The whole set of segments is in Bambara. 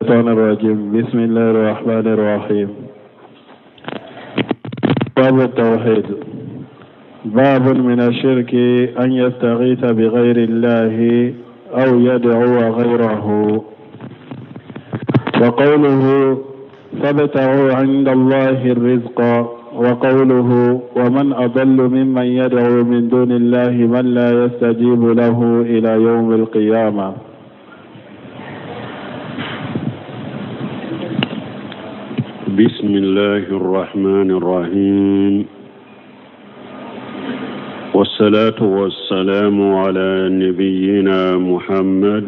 الشيطان الرجيم. بسم الله الرحمن الرحيم. باب التوحيد. باب من الشرك أن يستغيث بغير الله أو يدعو غيره. وقوله فابتغوا عند الله الرزق، وقوله ومن أضل ممن يدعو من دون الله من لا يستجيب له إلى يوم القيامة. بسم الله الرحمن الرحيم، والصلاة والسلام على نبينا محمد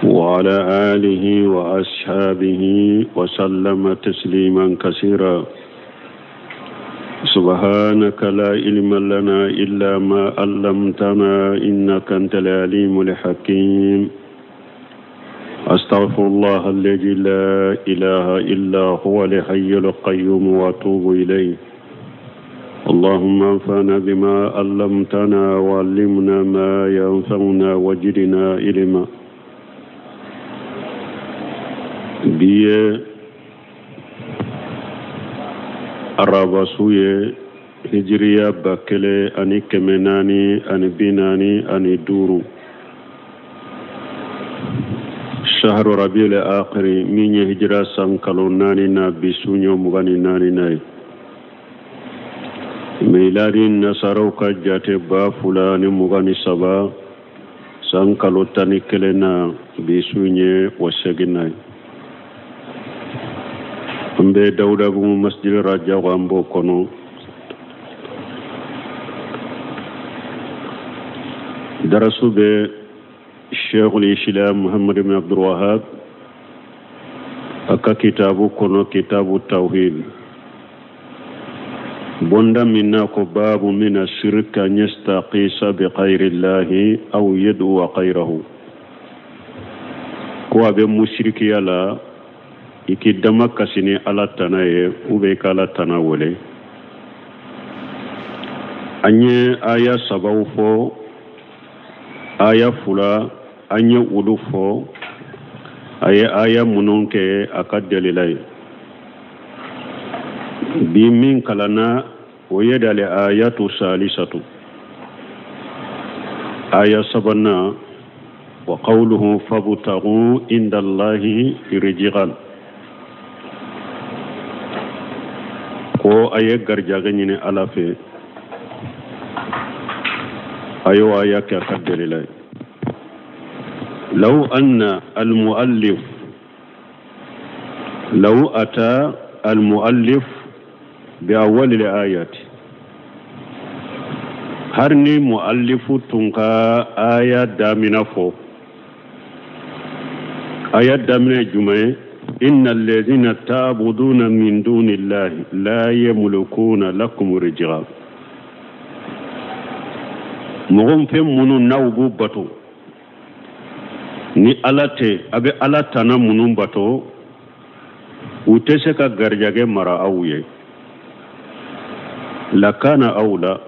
وعلى آله وأصحابه وسلم تسليما كثيرا. سبحانك لا علم لنا إلا ما علمتنا إنك أنت العليم الحكيم. أستغفر الله الذي لا إله إلا هو الحي القيوم وأتوب إليه. اللهم انفعنا بما علمتنا وعلمنا ما ينفعنا وزدنا علما. Bi ye araba su ye, hijiriya 1445, shahru rabiul akhiri, min ye hijira san kalo 4 na, bi su ɲɔ 24 na ye. Miladi nasaraw ka jate 2023 san kalo 11 na, bi su ɲɛ o 8 na ye. An bɛ Dawudabugu masjid Rajaw, an b'o kɔnɔ. Darasu bɛ Sheikhul Islam Muhammad bin Abdul Wahab a ka kitabu kɔnɔ, kitabu tawhid, bonda min na ko babu mina shirka an yastaqisa bi ghayri llahi aw yad'u ghayrahu, ko a bɛ musirikiya la i k'i dama kasi ni Ala tana ye ou bien i ka Ala tana wele. An ye aya 3 fɔ, aya 2 an ye olu fɔ, a ye aya minnu kɛ a ka dalila ye. Bi min kalanna o ye dale ayatu salisatu, aya 3nan, wa qawluhu fabtaghu inda Allahi rizqan, ko a ye garijɛgɛ ɲini Ala fɛ. A y'o aya kɛ a ka dalila ye. Law anna al-muallif, law ata al-muallif bi awwal al-ayati, har ni muallifu tun ka aya damina fɔ, aya daminɛ ye jumɛn ye? Inna alladhina ta'buduna min duni llahi la yamlikuna lakum rizqa. Mɔgɔ fɛn minnu n'aw b'u bato ni Ala tɛ, a bɛ Ala tana minnu bato, u tɛ se ka garijɛgɛ mara aw ye. Lakana awla,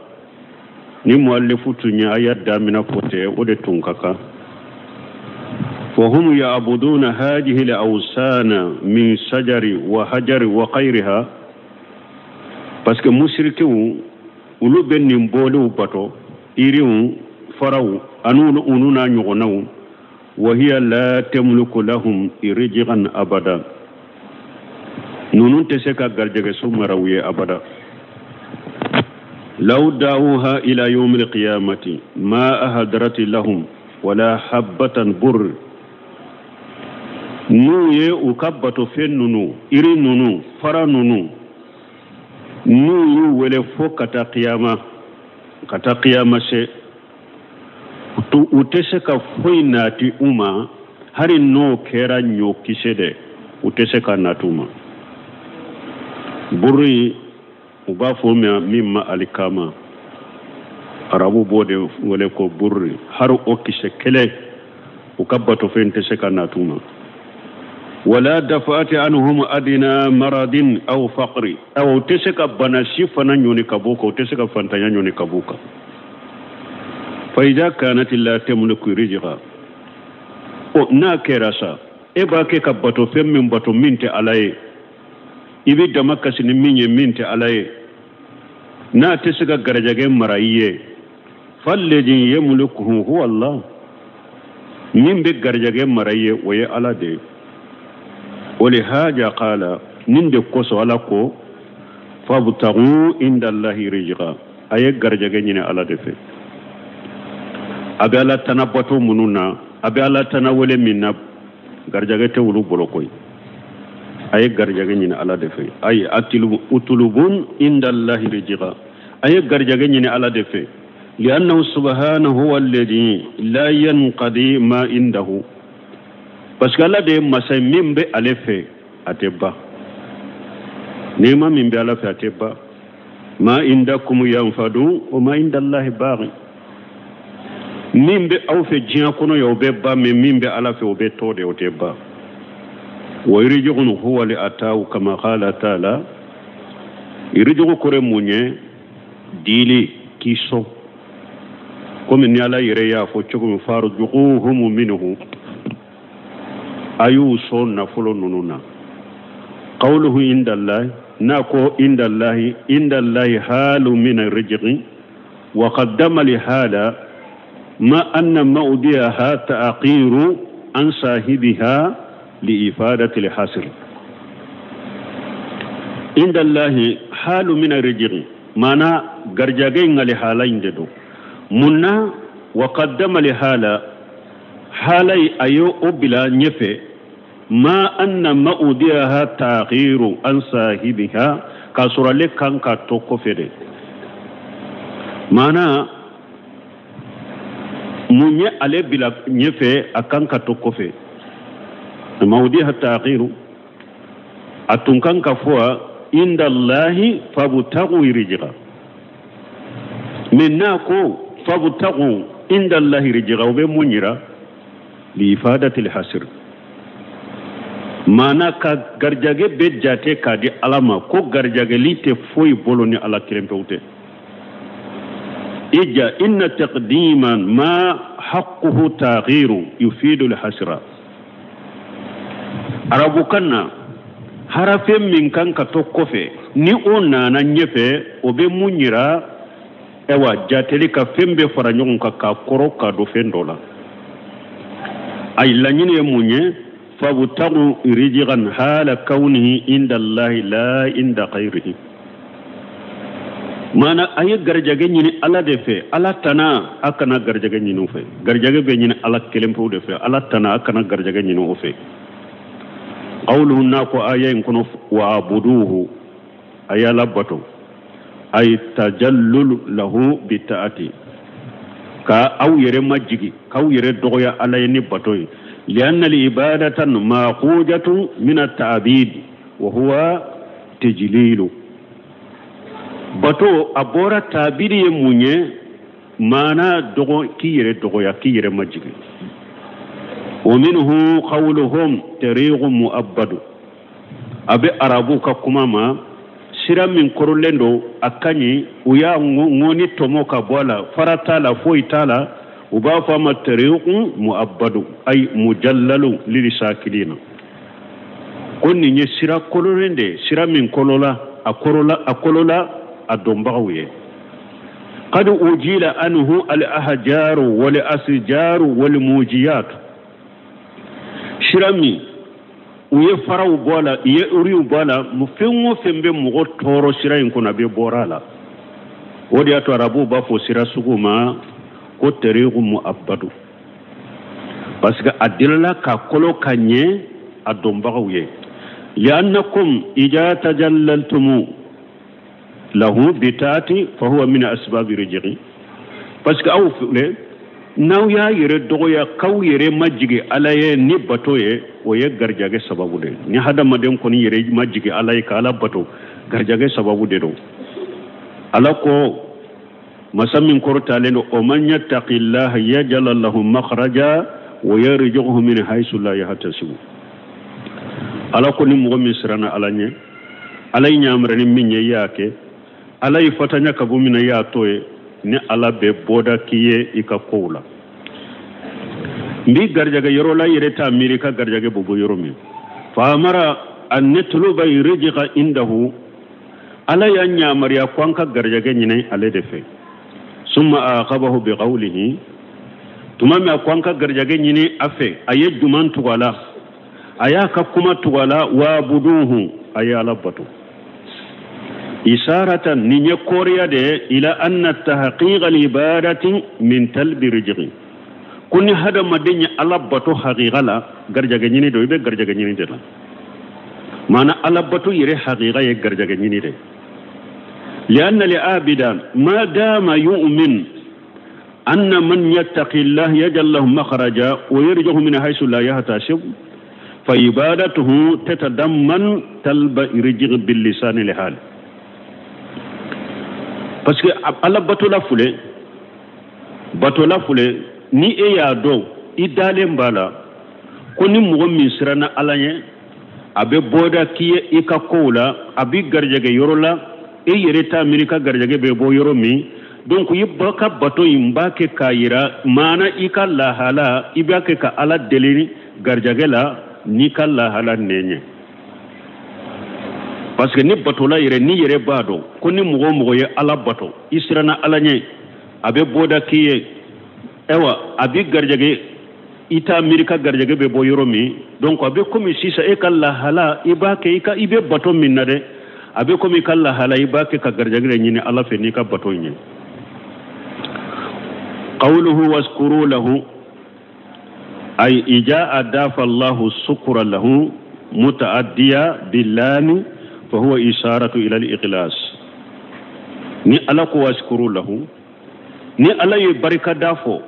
ni muallifu tun ye aya damina fɔ tɛ, o de tun ka kan. Fahum ya'buduna hadhihi al-awsana min shajari wa hajari wa ghayriha, parce que musirikiw olu bɛ nin bɔliw bato, yiriw, faraw ani olu n'a ɲɔgɔnnaw. Wa hiya la tamliku lahum rizqan abada, ninnu tɛ se ka garijɛgɛso mara u ye abada. Law da'uha ila yawmi al-qiyamati ma ahdarat lahum wala habbatan burr, n'u ye u ka batofɛn ninnu, yiri ninnu, fara ninnu, n'u y'u wele fo ka taa kiyama, ka taa kiyama se, u tɛ se ka foyi nati u ma, hali n'o kɛra ɲɔkisɛ dɛ, u tɛ se ka nati u ma. Buru u b'a fɔ min ma alikama, arabu b'o de wele ko buru, hali o kisɛ kelen u ka batofɛn tɛ se ka nati u ma. Wala dafa'ati anhum adina maradin aw faqri, aw tɛ se ka bana si fana ɲɔni ka b'o kan, u tɛ se ka fantanya ɲɔni ka b'o kan. Fa idha kanat la tamliku rizqa, o n'a kɛra sa E b'a kɛ ka bato fɛn min bato min tɛ Ala ye, i bɛ dama kasi ni min ye min tɛ Ala ye, n'a tɛ se ka garijɛgɛ mara i ye, fallezi yamlikuhu huwa Allah, min bɛ garijɛgɛ mara i ye o ye Ala de ye. O le haja qala, nin de kosɔn Ala ko fabtagu inda Allahi rizqa, a ye garijɛgɛ ɲini Ala de fɛ. A bɛ Ala tana bato minnu na, a bɛ Ala tana wele min na, garijɛgɛ tɛ olu bolo koyi. A ye garijɛgɛ ɲini Ala de fɛ. Ayi utulubun inda Allahi rizqa, a ye garijɛgɛ ɲini Ala de fɛ. Li'annahu subhanahu huwa alladhi la yanqadi ma indahu, parce que Ala de ye masa ye min bɛ ale fɛ a tɛ ban, nɛɛma min bɛ Ala fɛ a tɛ ban. Ma indakum yanfadu wa ma inda Allahi baqi, min bɛ aw fɛ diɲɛ kɔnɔ yan o bɛ ban, mais min bɛ Ala fɛ o bɛ to de, o tɛ ban. Wa irji'un huwa li ataw kama qala ta'ala, irji'u kɔrɔ mun ye? Dili, k'i sɔn. Komi ni Ala yɛrɛ y'a fɔ cogo min, farjuquhum minhu, a y'u sɔn nafolo ninnu na. Qawluhu inda Allahi, n'a ko inda Allahi, inda Allahi halu min rizqi wa qaddama li hala ma anna mawdi'aha ta'qiru an sahibiha li ifadati al-hasr. Inda Allahi halu min rizqi, mana garjage ngali hala inde do munna wa qaddama li hala, halai ayo obila nyefe ma anna mawdi'aha ta'qiru an sahibiha, ka surale kan ka to kɔfɛ de. Mana mun ye ale bila ɲɛfɛ a kan ka to kɔfɛ? Mawdi'aha ta'qiru, a tun kan ka fɔ inda Allahi fabtagu rizqa, mais n'a ko fabtagu inda Allahi rizqa, o bɛ mun yira? Li ifadati al-hasr, maana ka garijɛgɛ bɛ jate k'a di Ala ma, ko garijɛgɛli tɛ foyi bolo ni Ala kelen pewu tɛ. Ija inna taqdiman ma haqquhu taghiru yufidu al-hasra. Arabukan na harafe min kan ka to kɔfɛ ni o nana ɲɛfɛ, o bɛ mun yira? Ayiwa, jateli ka fɛn bɛɛ fara ɲɔgɔn kan k'a kɔrɔ k'a don fɛn dɔ la. Ayi, laɲini ye mun ye? Fabtagu rizqan hala kawnihi inda Allahi la inda ghayrihi. Mana a ye garijɛgɛ ɲini Ala de fɛ, Ala tana a kana garijɛgɛ ɲini o fɛ. Garijɛgɛ bɛ ɲini Ala kelen pewu de fɛ, Ala tana a kana garijɛgɛ ɲini o fɛ. Qawluhu, n'a ko aya in kɔnɔ wa abuduhu, a ye Ala bato, ay tajallul lahu bi ta'ati, ka aw yɛrɛ majigi, k'aw yɛrɛ dɔgɔya Ala ye ni bato ye. Li'anna al-ibadata ma'khujatun min at-ta'bid wa huwa tajlilu. Bato a bɔra taabiri ye mun ye? Maana dɔgɔ, k'i yɛrɛ dɔgɔya, k'i yɛrɛ majigi. Wa minhu qawluhum tariqun mu'abbadu, a bɛ arabu ka kuma ma, sira min kɔrɔlen don a ka ɲi, u y'a ŋɔni tɔmɔ ka bɔ a la, fara t'a la, foyi t'a la, u b'a fɔ a ma tariqun mu'abbadu, ay mujallalu lilisakilina. Ko nin ye sira kololen de ye, sira min kolola, a kɔrɔla, a kolola a dɔnbagaw ye. Qad ujila anhu al ahjaru wal asjaru wal mujiyat, sira min u ye faraw bɔ a la, u ye uriw bɔ a la, fɛn o fɛn bɛ mɔgɔ tɔɔrɔ sira in kɔnɔ, a bɛ bɔra a la. O de y'a to arabuw b'a fɔ sira sugu ma ko tariqu mu'abbadu, parce que a delila ka kolo ka ɲɛ a dɔnbagaw ye. Li'annakum ija tajallaltumu lahu bitaati fa huwa min asbabi rizqi, parce que aw filɛ n'aw y'a yɛrɛ dɔgɔya k'aw yɛrɛ majigi Ala ye ni bato ye, o ye garijɛgɛ sababu de ye. Ni hadamaden kɔni yɛrɛ majigi Ala ye ka Ala bato, garijɛgɛ sababu de don. Ala ko masa min kɔrɔtalen don, o man yattaqillaha yaj'al lahu makhraja wa yarzuqhu min haythu la yahtasibu. Ala ko ni mɔgɔ min siranna Ala ɲɛ, Ala ye ɲamara ni min ye i y'a kɛ, Ala ye fatanya ka bɔ min na i y'a to ye, ni Ala bɛ bɔda k'i ye i ka kow la. N b'i garijɛgɛ yɔrɔ la i yɛrɛ t'a miiri ka garijɛgɛ bɛ bɔ yɔrɔ min. Fa amara an natluba rizqa indahu, Ala y'an yamaruya ko an ka garijɛgɛ ɲini ale de fɛ. Summa aqabahu bi qawlihi, tuma min a ko an ka garijɛgɛ ɲini a fɛ, a ye juman tugu a la, a y'a ka kuma tugu a la, waabuduhu, a ye Ala bato. Isaratan, nin ye kɔriya de ye, ila anna tahqiqa al-ibadati min talbi rizqi, ko ni hadamaden ye Ala bato haqiqa la, garijɛgɛ ɲini don, i bɛ garijɛgɛ ɲini de la. Maana Ala bato yɛrɛ haqiqa ye garijɛgɛ ɲini de. Lianna li-abida ma dama yu'min anna man yattaqi Allah yaj'al lahu makhraja wa yarzuqhu min haythu la yahtasib, fa ibadatuhu tatadamman talba rizqi bil lisani li hal. Parce que Ala bato la fule, bato la fule, ni e y'a dɔn i dalen b'a la ko ni mɔgɔ min siranna Ala ɲɛ, a bɛ bɔda k'i ye i ka kow la, a b'i garijɛgɛ yɔrɔ la, e yɛrɛ t'a miiri ka garijɛgɛ bɛ bɔ yɔrɔ min. Donc i ka bato in b'a kɛ k'a yira maana i ka lahala, i b'a kɛ ka Ala deli garijɛgɛ la n'i ka lahala nɛ ɲɛ. Parce que ni batola yɛrɛ, n'i yɛrɛ b'a dɔn ko ni mɔgɔ o mɔgɔ ye Ala bato, i siranna Ala ɲɛ, a bɛ bɔda k'i ye, ayiwa a b'i garijɛgɛ, i t'a miiri ka garijɛgɛ bɛ bɔ yɔrɔ min. Donc a bɛ komi sisan e ka lahala, i b'a kɛ i ka, i bɛ bato min na dɛ, a bɛ komi i ka lahala, i b'a kɛ ka garijɛgɛ de ɲini Ala fɛ n'i ka bato in ye. Qawluhu waskuru lahu, ay ija adafa Allahu sukura lahu mutaaddiya billami fa huwa isharatu ila al-ikhlas. Ni Ala ko waskuru lahu, ni Ala ye barika da fɔ,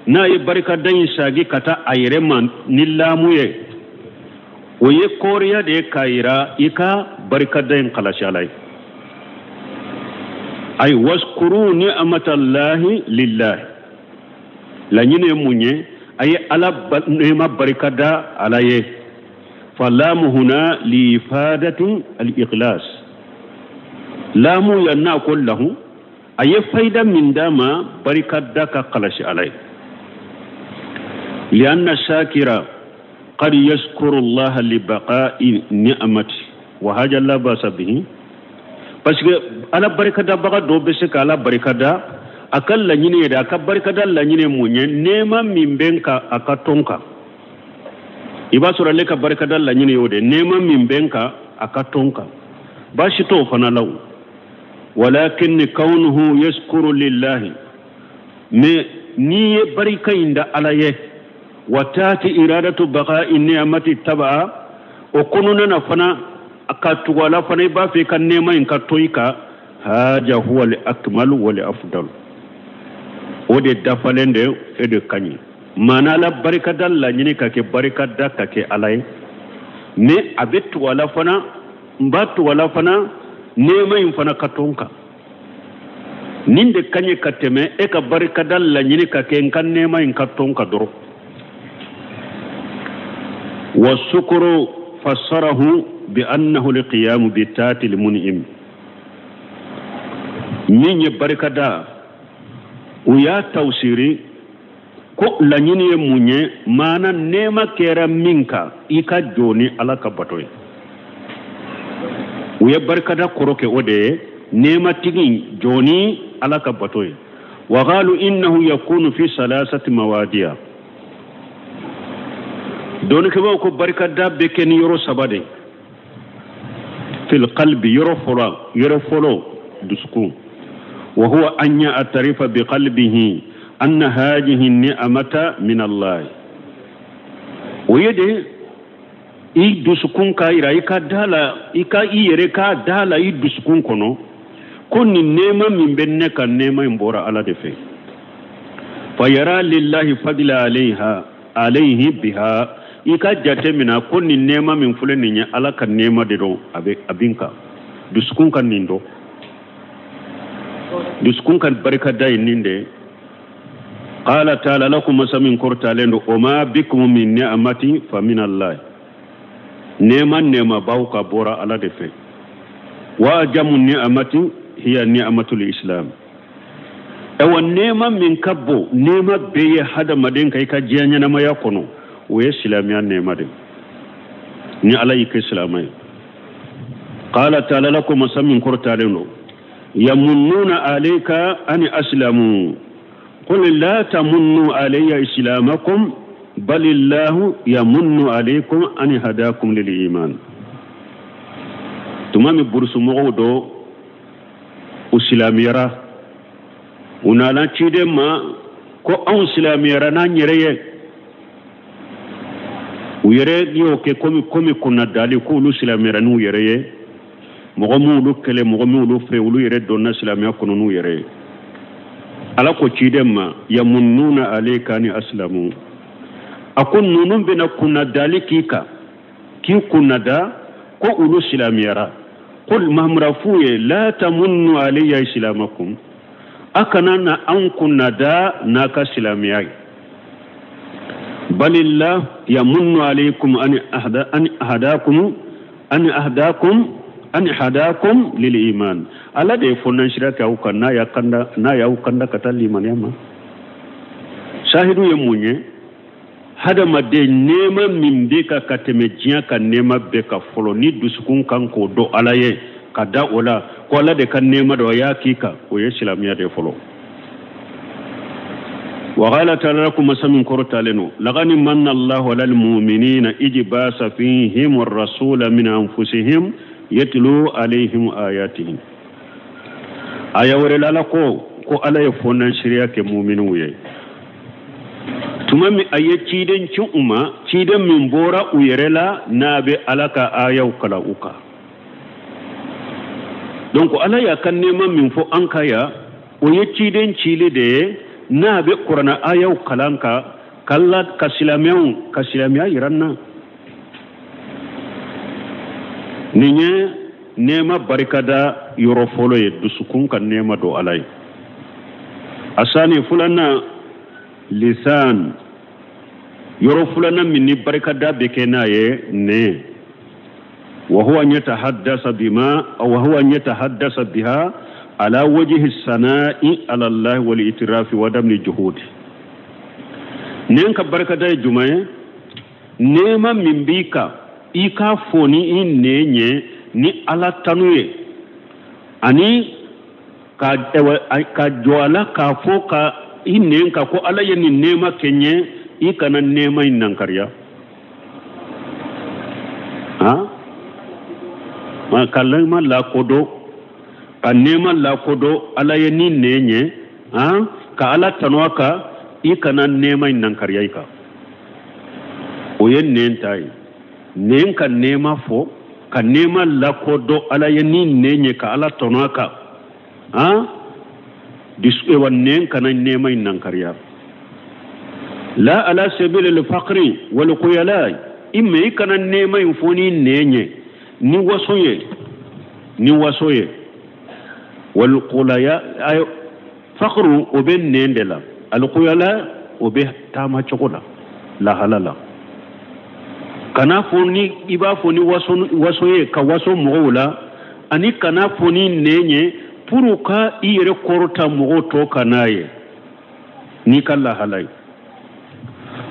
n'a ye barika da in sagi ka taa a yɛrɛ ma ni laamu ye, o ye kɔɔriya de ye k'a yira i ka barika da in kalasi Ala ye. Ay waskuru ni'matallahi lillahi, laɲini ye mun ye? A ye Ala nɛɛma barika da Ala ye. Falamu huna li ifadati al-ikhlas, laamu yan n'a ko lahu, a ye fayida min d'a ma barika da ka kalasi Ala ye. Lianna shakira qad yashkuru Allah li baqa'i ni'mati wa haja la ba'sa bihi. Parce que Ala barika dabaga dɔ bɛ se ka Ala barika da, a ka laɲini yɛrɛ, a ka barika da laɲini ye mun ye? Nɛɛma min bɛ n kan, a ka tɔn kan. I b'a sɔrɔ ale ka barika da laɲini y'o de, nɛɛma min bɛ n kan, a ka tɔn kan. Baasi t'o fana la o. Walakin kaunuhu yashkuru lillahi, mais n'i ye barika in da Ala ye, wa taati iradatu baqa'i ni'mati taba'a, o kɔnɔna na fana ka tugu a la fana, i b'a fɛ i ka nɛɛma in ka to i kan, haja huwa li akmalu wa li afdalu, o de dafalen de, e de ka ɲi. Maana la barika da laɲini ka kɛ barika da ka kɛ Ala ye, mais a bɛ tugu a la fana, n b'a tugu a la fana, nɛɛma in fana ka to n kan. Nin de ka ɲi ka tɛmɛ e ka barika da laɲini ka kɛ n ka nɛɛma in ka to n kan dɔrɔn. Wa sukuru fassarahu bi annahu liqiyamu bi taati limun'im, min ye barika da, u y'a tawsiri ko laɲini ye mun ye? Maana nɛɛma kɛra min kan, i ka jɔ ni Ala ka bato ye. U ye barikada kɔrɔ kɛ o de ye, nɛɛmatigi jɔ ni Ala ka bato ye. Wa qalu innahu yakunu fi salasati mawadiya, dɔnnikɛbaaw ko barikada bɛ kɛ ni yɔrɔ saba de. Fil qalbi, yɔrɔ fɔlɔ, yɔrɔ fɔlɔ dusukun. Wa huwa an ya'tarifa bi qalbihi anna hadhihi ni'mata min Allah. O ye de i dusukun k'a yira, i ka da la, i ka i yɛrɛ k'a da la i dusukun kɔnɔ ko nin nɛɛma min bɛ ne kan, nɛɛma in bɔra Ala de fɛ. Fa yara lillahi fadla alayha alayhi biha, i ka jate mina ko nin nɛɛma min filɛ nin ye, Ala ka nɛɛma de don, a bɛ a bin kan. Dusukun ka nin dɔn, dusukun ka barika da ye nin de ye. Qala ta'ala lakum masa min kɔrɔtalen don, o ma bikum min ni'mati fa min Allah, nɛɛma nɛɛma b'aw ka bɔra Ala de fɛ. Wa jamu ni'mati hiya ni'matul islam, Ayiwa, nɛɛma min ka bon nɛɛma bɛɛ ye hadamaden kan i ka diɲɛ ɲɛnamaya kɔnɔ, o ye silamɛya nɛɛma de ni Ala y'i kɛ silamɛ ye. Qala taala, la ko masa min kɔrɔtalen don: yamunnuna alayka an aslamu qul la tamunnu alayya islamakum balillahu yamunnu alaykum an hadakum lil iman. Tuma min burusumɔgɔw dɔ u silamɛyara, u nana ciden ma ko anw silamɛyara n'an yɛrɛ ye. U yɛrɛ y'o kɛ komi kunnadali k'olu silamɛyara n'u yɛrɛ ye. Mɔgɔ m'olu kɛlɛ, mɔgɔ m'olu fɛ, olu yɛrɛ donna silamɛya kɔnɔ n'u yɛrɛ ye. Ala ko ciden ma: yamunnuna alayka ni aslamu, a ko ninnu bɛna kunnadali k'i kan, k'i kunnada ko olu silamɛyara. Qul, Mahamadu f'u ye: la tamunnu alayya islamakum, a kana na an kunnada n'a ka silamɛya ye. Balillah yamunnu alaykum an ahda an ahdakum an ahdakum an hadakum lil iman. Ala de ye fɔnansira kɛ aw kan n'a y'a kanda, n'a y'aw kanda ka taa limaniya ma. Sahidu ye mun ye? Hadamaden, nɛɛma min bɛ ka tɛmɛ diɲɛ ka nɛɛma bɛɛ ka fɔlɔ, ni dusukun kan k'o dɔn Ala ye ka da o la ko Ala de ka nɛɛma dɔ a y'a k'i kan, o ye silamɛya de fɔlɔ. وقال تعالى لكم مسمن كرتالنو: لقد من الله على المؤمنين إذ بعث فيهم الرسول من أنفسهم يتلو عليهم آياته. Aya wɛrɛ la, Ala ko Ala ye fɔnansiriya kɛ muminiw ye tuma min a ye ciden ci u ma, ciden min bɔra u yɛrɛ la, n'a bɛ Ala ka ayaw kalan u kan. Donc Ala y'a ka nɛɛma min fɔ an ka yan, o ye ciden cili de ye n'a bɛ kuranna ayaw kalan ka k'Ala ka silamɛw ka silamɛya yira n na. Nin ye nɛɛma barikada yɔrɔ fɔlɔ ye, dusukun ka nɛɛma don Ala ye. Asani filanan, lisan, yɔrɔ filanan min ni barikada bɛ kɛ n'a ye, nɛn. وهو أن يتحدث بما وهو أن يتحدث بها على وجه الثناء على الله والاعتراف وعدم الجحود. Nɛn ka barikada ye jumɛn ye? Nɛɛma min b'i kan, i k'a fɔ ni i nɛn ye ni Ala tanu ye, ani ka jɔ a la k'a fɔ ka i nɛn kan ko Ala ye nin nɛɛma kɛ n ye, i kana nɛɛma in nankariya. Han, ka nɛɛma lakodɔn, ka nɛɛma lakodɔn Ala ye ni nɛn ye, han, ka Ala tanu a kan, i kana nɛɛma in nankariya i kan. O ye nɛn ta ye. Nɛn ka nɛɛma fɔ, ka nɛɛma lakodɔn Ala ye ni nɛn ye, ka Ala tanu a kan, han, wa nɛn kana nɛɛma in nankariya. La ala sabili al-faqri wal khuyala, i mɛ i kana nɛɛma in fɔ ni nɛn ye ni waso ye, ni waso ye. Wal khulaya ay faqru, o bɛ nɛn de la. Al khuyala, o bɛ taama cogo la, lahala la. Kana fɔ ni i b'a fɔ ni waso ye ka waso mɔgɔw la, ani kana fɔ ni nɛn ye pour ka i yɛrɛ kɔrɔta mɔgɔw tɔ kan n'a ye n'i ka lahala ye.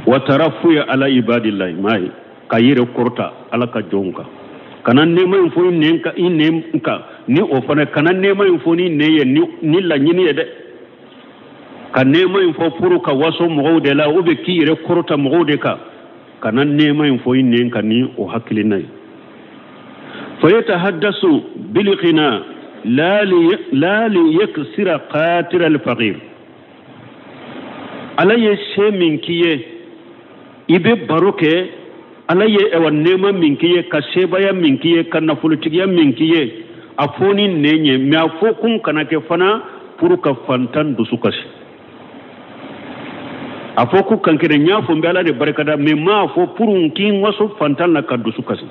Wa tarafu ala ibadillahi, maa ye ka yɛrɛ kɔrɔta Ala ka jɔnw kan. Kana nɛɛma in fɔ i nɛn kan, i nɛn kan ni o fana. Kana nɛɛma in fɔ ni nɛn ye ni laɲini ye dɛ, ka nɛɛma in fɔ pour ka waso mɔgɔw de la ou bien k'i yɛrɛ kɔrɔta mɔgɔw de kan. Kana nɛɛma in fɔ i nɛn kan ni o hakilina ye. Fa yatahaddasu bilghina la li yaksira qatira al-faqir. Ala ye se min k'i ye, i bɛ baro kɛ Ala ye ɛwa nɛɛma min k'i ye, ka sebaya min k'i ye, ka nafolotigiya min k'i ye, a fɔ ni nɛn ye. Mɛ a fɔ kun kana kɛ fana pour ka fantan dusu kasi. A fɔ ko kankɛrɛ n y'a fɔ n bɛ Ala de barikada, mɛ n m'a fɔ pour n k'i waso fantan na ka dusu kasi.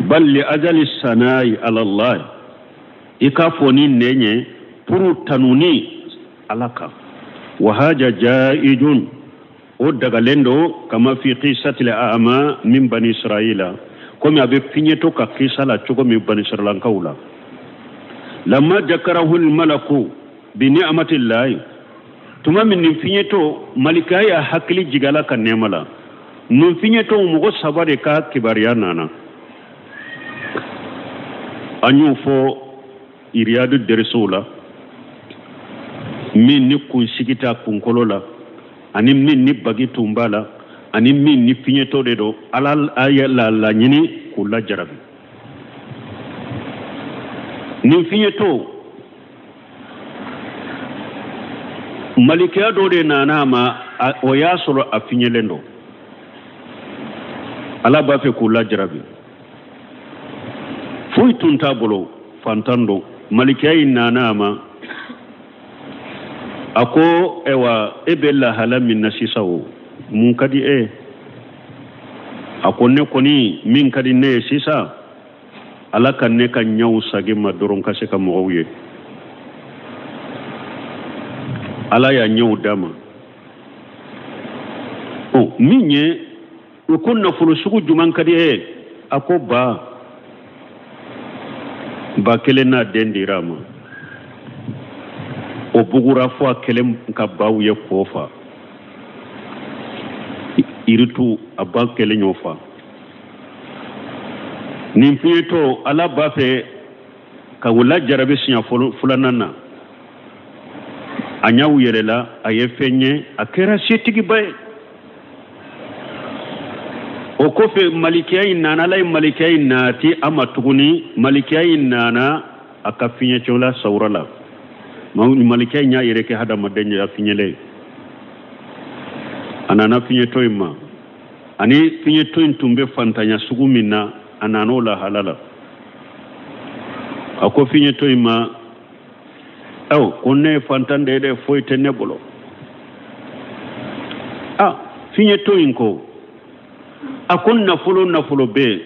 Bal li ajali sanayi ala Allah, i k'a fɔ ni nɛn ye pour tanuni Ala kan. Wa haja jaijun, o dagalen don. Kama fi qissatil a'ma min bani Israila, komi a bɛ fiɲɛtɔ ka kisa la cogo min bani Israilankaw la. Lamma jakarahu malaku Bi ni'amatillahi, tuma min nin fiɲɛtɔ malika y'a hakili jigin Ala ka nɛɛma la, nin fiɲɛtɔ mɔgɔ saba de ka kibaruya nana. An y'o fɔ iriyadu derisow la, min ni kunsigi t'a kunkolo la, ani min ni bagi tun b'a la, ani min ni fiɲɛtɔ de don. Ala y'a laɲini k'u lajarabi. Nin fiɲɛtɔ malikɛya dɔ de nana a ma, o y'a sɔrɔ a fiɲɛlen don. Ala b'a fɛ k'u lajarabi. Foyi tun t'a bolo, fantan don. Malikɛya in nana a ma, a ko ayiwa, e bɛ lahala min na sisan, o mun ka di e ye? A ko ne kɔni, min ka di ne ye sisan, Ala ka ne ka ɲɛw sagin ma dɔrɔn ka se ka mɔgɔw ye. Ala y'a ɲɛw d'a ma. Ɔ, min ye o ko nafolo sugu jumɛn ka di e ye? A ko ba ba kelen n'a den dira a ma. O bugura fo a kelen ka baw ye k'o fa. Iritu a ba kelen y'o fa. Nin fiɲɛtɔ Ala b'a fɛ ka o lajarabi siɲɛ filanan na. A ɲɛw yɛlɛla, a ye fɛn ye, a kɛra setigiba ye. O kɔfɛ malikiya in nana, Ala ye malikiya in nati a ma tuguni. Malikiya in nana a ka fiɲɛcɛw la sawura la. Malikiya in y'a yɛrɛ kɛ hadamaden ye, a fiɲɛlen. A nana fiɲɛtɔ in ma, ani fiɲɛtɔ in tun bɛ fantanya sugu min na, a nana o lahala la. A ko fiɲɛtɔ in ma, aw ko ne ye fantan de ye dɛ, foyi tɛ ne bolo. A fiɲɛtɔ in ko, a ko nafolo bɛ yen.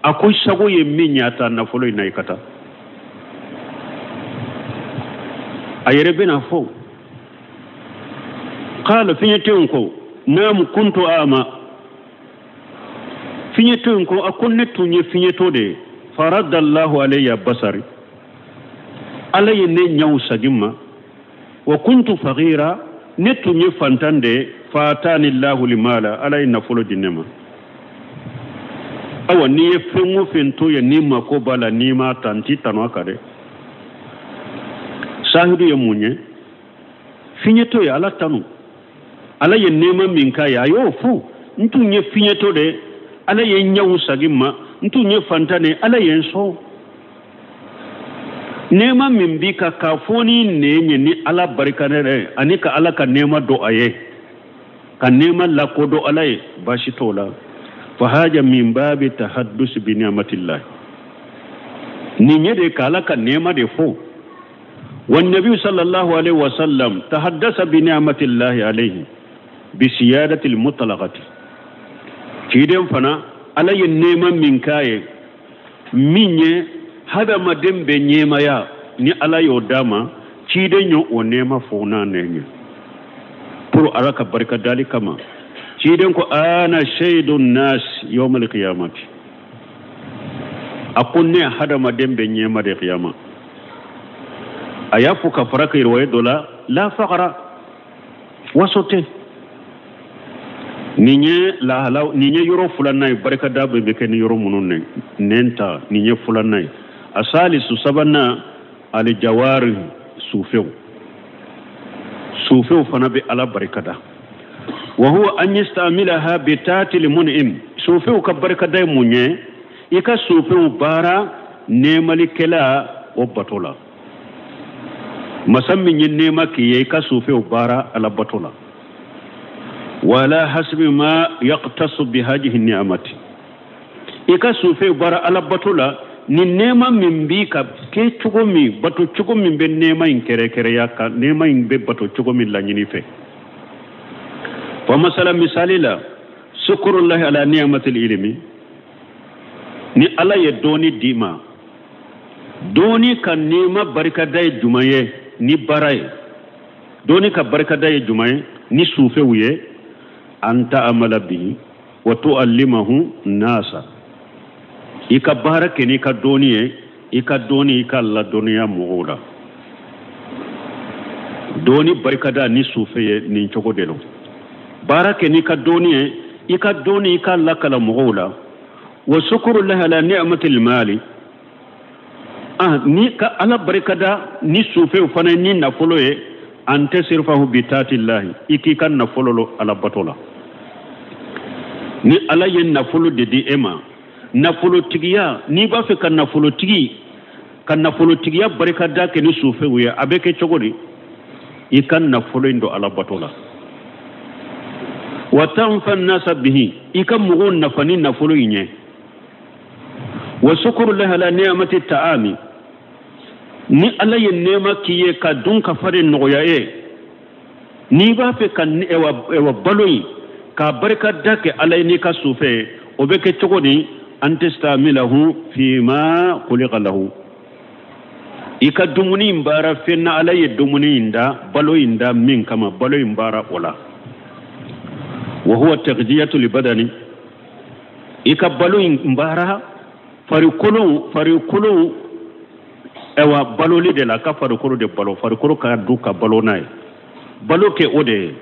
A ko sago ye min ye, a ta nafolo in na i ka taa. A yɛrɛ bɛna fɔ. Kala fiɲɛtɔ in ko, naamu kuntu ama. Fiɲɛtɔ in ko, a ko ne tun ye fiɲɛtɔ de ye. Faradallahu alayya basari. Ala ye ne ɲɛw sagin ma. Wa kuntu fagira, ne tun ye fantan de ye. Fatani lahu limala, Ala ye nafolo di ne ma. Awa n'i ye fɛn o fɛn to yen, n'i mako b'a la, n'i m'a ta, n t'i tanu a kan dɛ. Sahidu ye mun ye? Fiɲɛtɔ ye Ala tanu. Ala ye nɛɛma min k'a ye, a y'o fo. N tun ye fiɲɛtɔ de ye, Ala ye n ɲɛw sagin ma. N tun ye fantan de ye, Ala ye n sɔn. Nɛɛma min b'i kan k'a fɔ ni nɛn ye, ni Ala barika ne yɛrɛ, ani ka Ala ka nɛɛma dɔn a ye, ka nɛɛma lakodɔn Ala ye, baasi t'o la. Fahaja min babi tahaddusi bi ni'matillahi. Nin ye de ka Ala ka nɛɛma de fɔ. Wa nabi sallallahu alaihi wa sallam tahaddasa bi ni'matillahi alaihi bi siyadati al-mutlaqati. Ciden fana Ala ye nɛɛma min k'a ye, min ye hadamaden bɛ ɲɛmaya, ni Ala y'o d'a ma, ciden y'o o nɛɛma fɔ n'a nɛn ye pour Ala ka barika dali kama. Ciden ko ana shaidu nas yawm al-qiyamati. A ko ne hadamaden bɛ ɲɛma de qiyama. A y'a fɔ ka fara ka riwaya dɔ la, la faqara, waso tɛ. Nin ye lahala, nin ye yɔrɔ filanan ye, barikada bɛ kɛ ni yɔrɔ minnu ne nɛn ta, nin ye filanan ye. A salisu sabanan, alijawari, sufɛw. Sufɛw fana bɛ Ala barikada. Wa huwa an yastamilaha bi tatil mun'im. Sufɛw ka barikada ye mun ye? I ka sufɛw baara nɛɛmalikɛla o bato la. Masa min ye nɛɛma k'i ye, i ka sufɛw baara Ala bato la. Wala hasbi ma yaqtasu bi hadhihi ni'amati. I ka sufɛw baara Ala bato la ni nɛɛma min b'i ka kɛ cogo min, bato cogo min bɛ nɛɛma in kɛrɛkɛrɛya ka nɛɛma in bɛ bato cogo min laɲini fɛ. Fa masala misali la, sukurullahi ala ni'matil ilmi. Ni Ala ye dɔɔni d'i ma, dɔɔni ka nɛɛma barikada ye jumɛn ye? Ni baara ye. Dɔɔni ka barikada ye jumɛn ye? Ni sufɛw ye. An ta'amala bihi wa tu'allimahu nasa. I ka baara kɛ n'i ka dɔɔni ye, i ka dɔɔni i ka ladɔnniya mɔgɔw la. Dɔɔni barikada ni sufe ye nin cogo de lo. Baara kɛ n'i ka dɔɔni ye, i ka dɔɔni i k'a lakala mɔgɔw la. Wa sukuru lahi ala ni'matil mali. Ni ka ala barikada ni sufew fana ni nafolo ye, an tasrifahu bi taatillahi, i k'i ka nafolo lo ala bato la. Ni ala ye nafolo de di e ma, nafolotigiya, n'i b'a fɛ ka nafolotigi ka nafolotigiya barikada kɛ ni sufew ye, a bɛ kɛ cogo di? I ka nafolo in don ala bato la. Wa tanfa nasa bihi, i ka mɔgɔw nafa ni nafolo in ye. Wa sukuru lahi ala ni'mati ta'ami, ni ala ye nɛɛma k'i ye ka dun ka fa de nɔgɔya ye, n'i b'a fɛ ka ewa balo in k'a barika da kɛ ala ye n'i ka sufɛ ye, o bɛ kɛ cogo di? An tastamilahu fima khuliqa lahu, i ka dumuni in baara fɛn na ala ye dumuni in da, balo in da min kama, balo in baara o la. Wa huwa tagdiyatu li badani, i ka balo in baara farikolo ewa baloli de la, ka farikolo de balo, farikolo ka du ka balo n'a ye, balo kɛ o de ye.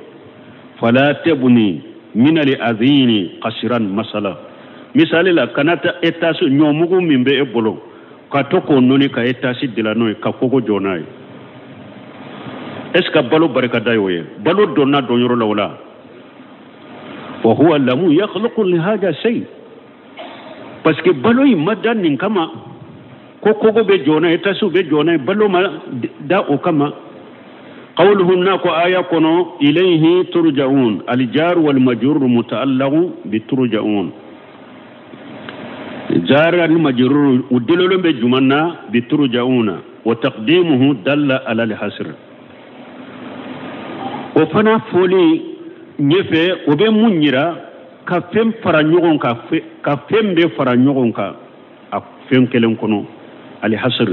Fala tabni min al azini qasran masala, misali la kana ta étage ɲɔmugu min bɛ e bolo ka to k'o nɔni ka étage dilan n'o ye, ka kogo jɔ n'a ye. Est ce que balo barika da y'o ye? Balo donna dɔnyɔrɔ la o la. Wa huwa lamu yakhluqu li haja shay, parce que balo in ma da nin kama ko kogo bɛ jɔ n'a ye, étage bɛ jɔ n'a ye, balo ma da o kama. Qawluhu n'a ko aya kɔnɔ ilayhi turja'un, aljar wal majrur muta'allaqu bi turja'un. Jar al majrur u delilen bɛ juman na bi turja'una, wa taqdimuhu dalla ala al hasr. O fana foli ɲɛfɛ o bɛ mun yira? Ka fɛn fara ɲɔgɔn kan, ka fɛn bɛɛ fara ɲɔgɔn kan a fɛn kelen kɔnɔ, al hasr.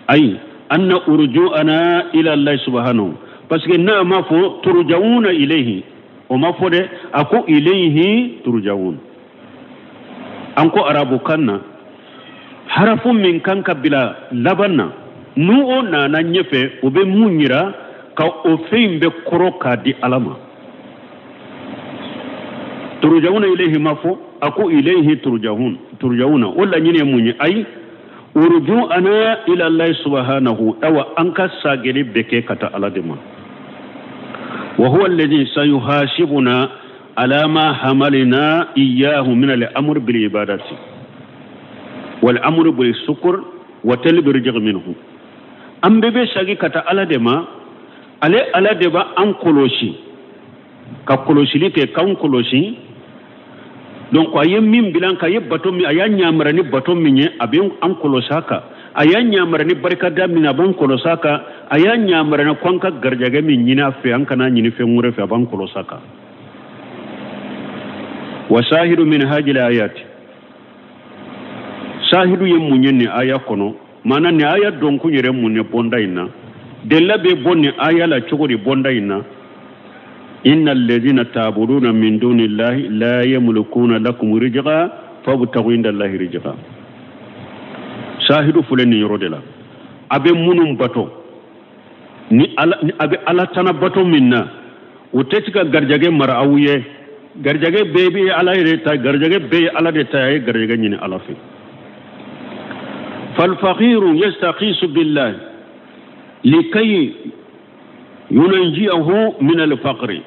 Ayi anna urju'ana ila Allah subhanahu, parce que n'a ma fɔ turja'una ilayhi, o ma fɔ dɛ, a ko ilayhi turja'un. An ko arabukan na harafu min kan ka bila laban na, n'u o nana ɲɛfɛ, o bɛ mun yira? Ka o fɛn in bɛ kɔrɔ k'a di Ala ma. Turja'una ilayhi ma fɔ, a ko ilayhi turja'un, turja'una o laɲini ye mun ye? Ayi urju'ana ila Allah subhanahu, awa an ka sageli bɛ kɛ ka taa Ala de ma. Wa huwa alladhi sayuhasibuna ala ma hamalina iyyahu min al-amr bil ibadati wal amr bil shukr wa talab rizq minhu. An bɛɛ bɛ sagi ka taa Ala de ma, ale Ala de b'an kɔlɔsi, ka kɔlɔsili kɛ, k'an kɔlɔsi. Donc a ye min bila ka ye bato min, a y'a ɲamara ni bato min ye, a bɛ an kɔlɔsi a kan. A y'a ɲamara ni barikada min, a b'an kɔlɔsi a kan. A y'a ɲamara ni ko an ka garijɛgɛ min ɲini a fɛ, an kana ɲini fɛn wɛrɛ fɛ, a b'an kɔlɔsi a kan. Wa sahidu min hajil ayati, sahidu ye mun ye nin aya kɔnɔ? Maana nin aya dɔnkun yɛrɛ mun ye bɔnda in na? Delila bɛ bɔ nin aya la cogo di bɔnda in na? Inna alladhina ta'buduna min dunillahi la yamlikuna lakum rizqa fabtaghu inda Allahi rizqa. Sahidu filɛ nin yɔrɔ de la. A bɛ minnu bato ni ala, a bɛ ala tana bato min na, o tɛ se ka garijɛgɛ mara aw ye. Garijɛgɛ bɛɛ bɛ ala yɛrɛ ta, garijɛgɛ bɛɛ ye ala de ta, a ye garijɛgɛ ɲini ala fɛ. Falfaqiru yastaqisu billahi likay yunanjiyahu min alfaqri,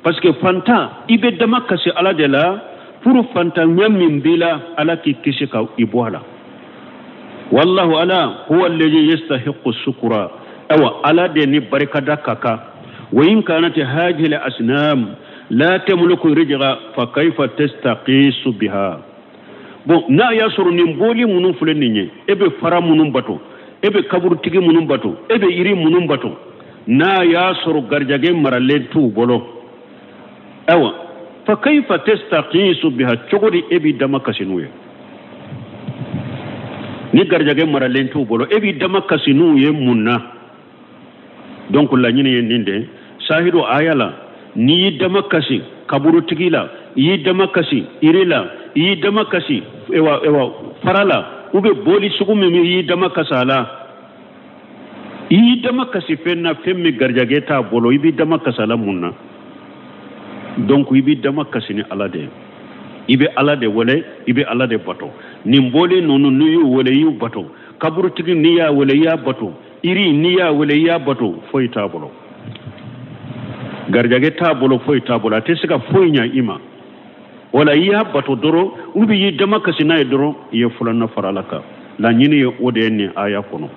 parce que fantan i bɛ dama kasi ala de la pour fantanya min b'i la, ala k'i kisi ka i bɔ a la. Wallahu ala huwa alladhi yastahiqqu shukra, awa ala de ni barikada ka kan. Wa in kanat hadhihi al-asnam la tamliku rizqa fa kayfa tastaqisu biha. Bon, n'a y'a sɔrɔ nin bɔli minnu filɛ nin ye, e bɛ fara minnu bato, e bɛ kaburutigi minnu bato, e bɛ yiri minnu bato, n'a y'a sɔrɔ garijɛgɛ maralen t'u bolo, awa fa kayfa tastaqisu biha, cogo di e b'i dama kasi n'u ye? Ni garijɛgɛ maralen t'u bolo, e b'i dama kasi n'u ye mun na? Donc laɲini ye nin de sahidu aya la, n'i y'i dama kasi kaburutigi la, i y'i dama kasi yiri la, i y'i dama kasi ewa fara la, ou bien bɔli sugu min i y'i dama kasi a la, I y'i dama kasi fɛn na, fɛn min garijɛgɛ t'a bolo, i b'i dama kasi a la mun na? Donc i b'i dama kasi ni Ala de ye, i bɛ Ala de wele, i bɛ Ala de bato. Nin bɔlen ninnu, n'i y'u wele, i y'u bato. Kaburutigi, n'i y'a wele, i y'a bato. Iri, n'i y'a wele, i y'a bato. Foyi t'a bolo, garijɛgɛ t'a bolo, foyi t'a bolo, a tɛ se ka foyi ɲa i ma. Wala i y'a bato dɔrɔn, ou bien i y'i dama kasi n'a ye dɔrɔn, i ye filanan fara Ala kan. Laɲini ye o de ye nin aya kɔnɔ.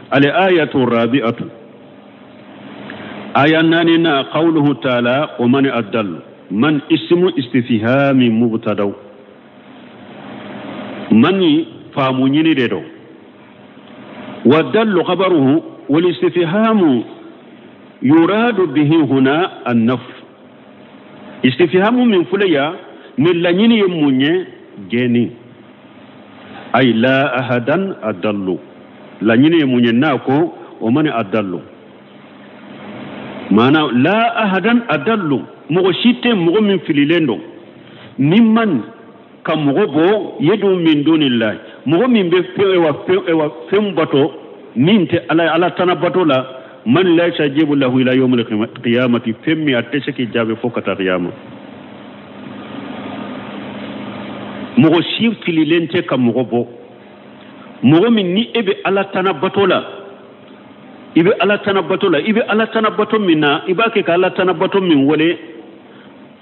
Al ayatu rabi'atu, aya naani na, qawluhu ta'ala wa man adallu man ismu istifhami mubtadaw, mani faamu ɲini de don, wa dallu khabaruhu wal istifhamu yuradu bihi huna an-naf. Istifhamu min filɛ yan, ni laɲini ye mun ye? Gɛnni. Ay la ahadan adallu, laɲini ye mun ye n'a ko o man adallu, maana la ahadan adallu, mɔgɔ si tɛ mɔgɔ min fililen don ni man ka mɔgɔ bɔ yedu min dunillahi, mɔgɔ min bɛ fɛn bato min tɛ Ala, Ala tana bato la, man la yastajibu lahu ila yawmil qiyamati, fɛn min a tɛ se k'i jaabi fo ka taa qiyama. Mɔgɔ si fililen tɛ ka mɔgɔ bɔ, mɔgɔ min ni e bɛ Ala tana bato la, i bɛ Ala tana bato la, i bɛ Ala tana bato min na, i b'a kɛ ka Ala tana bato min wele